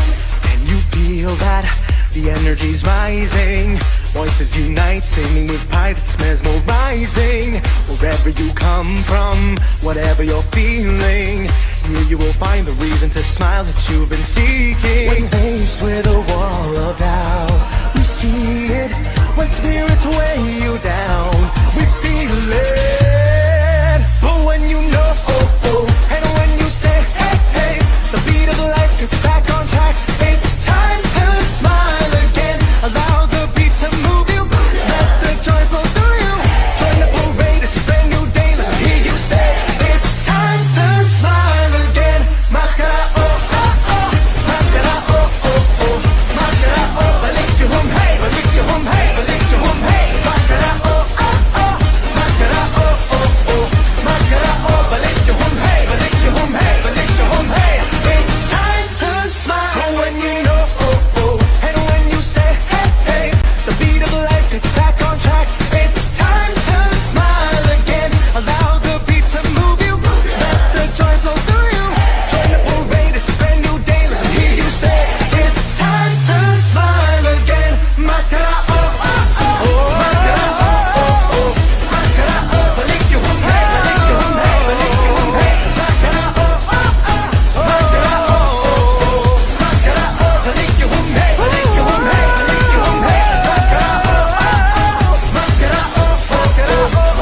And you feel that the energy's rising. Voices unite, singing with pride, it's mesmerizing. Wherever you come from, whatever you're feeling, here you will find the reason to smile that you've been seeking. When faced with a wall of doubt, we see it. When spirits weigh you down, we feel it. But when you know, oh, oh, and when you say, hey, hey, the beat of life gets back on track. It's time to smile again. Allow the beat to move you. Let the joy flow through you. Join the parade, it's a brand new day. Let me hear you say, it's time to smile again. Maskara, oh, oh, oh. Maskara, oh, oh, oh. Maskara, oh, balik yung hum, hey, balik yung hum, hey, balik yung hum, hey. Maskara, oh, oh, oh. Maskara, oh, oh, oh. Maskara, oh, balik yung hum, hey, balik yung hum, hey, balik yung hum, hey. It's time to smile. But when you know, oh, oh, and when you say, hey, hey, the beat of life gets back on track. It's time to smile again. Allow the beat to move you. Let the joy flow through you. Join the parade, it's a brand new day. Let me hear you say, it's time to smile again. Maskara, oh, oh, oh. Maskara, oh, oh, oh. Maskara, oh, balik yung hum, hey, balik yung hum, hey, balik yung hum, hey. Maskara, oh, oh, oh. Maskara, oh, oh, oh. Maskara, oh, balik yung hum, hey, balik yung hum, hey, balik yung hum, hey. Maskara, oh, oh, oh. Maskara, oh, oh, oh.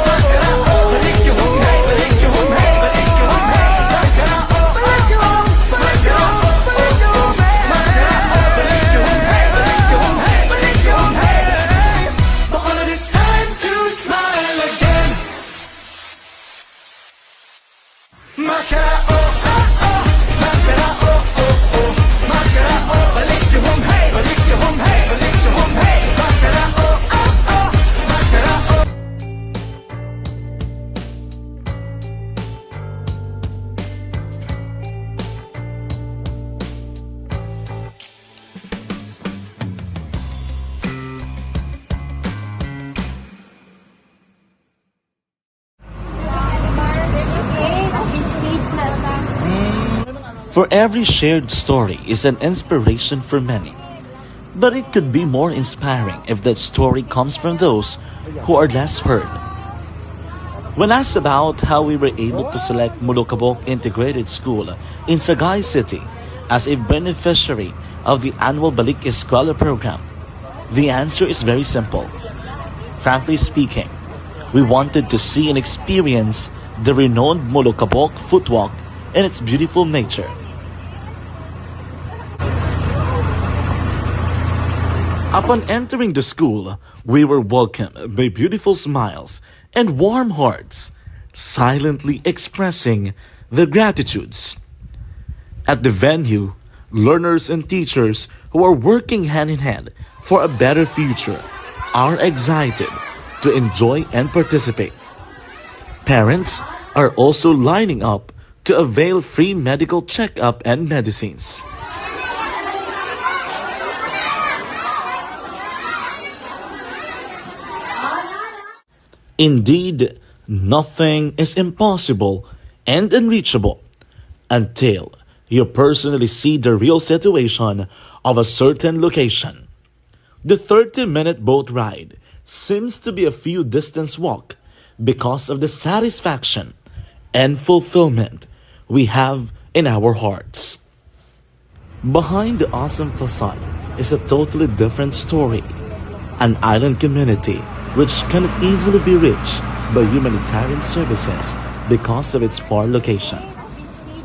Maskara, oh, balik yung hum, hey, balik yung hum, hey, balik yung hum, hey. Maskara, oh, oh, oh. Maskara, oh, oh, oh. Maskara, oh, balik yung hum, hey, balik yung hum, hey, balik yung hum, hey. Bacolod, it's time to smile again. Maskara, oh, oh, oh. Maskara, oh, oh, oh. Maskara, oh, balik yung hum, hey, balik yung hum, hey, balik yung hum, hey. Maskara, oh, oh, oh. Maskara, oh. For every shared story is an inspiration for many. But it could be more inspiring if that story comes from those who are less heard. When asked about how we were able to select Molokabok Integrated School in Sagay City as a beneficiary of the annual Balik Eskwela program, the answer is very simple. Frankly speaking, we wanted to see and experience the renowned Molokabok footwalk and its beautiful nature. Upon entering the school, we were welcomed by beautiful smiles and warm hearts, silently expressing their gratitudes. At the venue, learners and teachers who are working hand in hand for a better future are excited to enjoy and participate. Parents are also lining up to avail free medical checkup and medicines. Indeed, nothing is impossible and unreachable until you personally see the real situation of a certain location. The thirty-minute boat ride seems to be a few distance walk because of the satisfaction and fulfillment we have in our hearts. Behind the awesome facade is a totally different story. An island community which cannot easily be reached by humanitarian services because of its far location.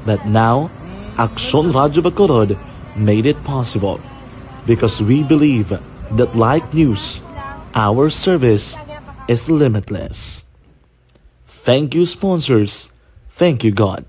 But now, Aksyon Radyo Bacolod made it possible because we believe that like news, our service is limitless. Thank you, sponsors. Thank you, God.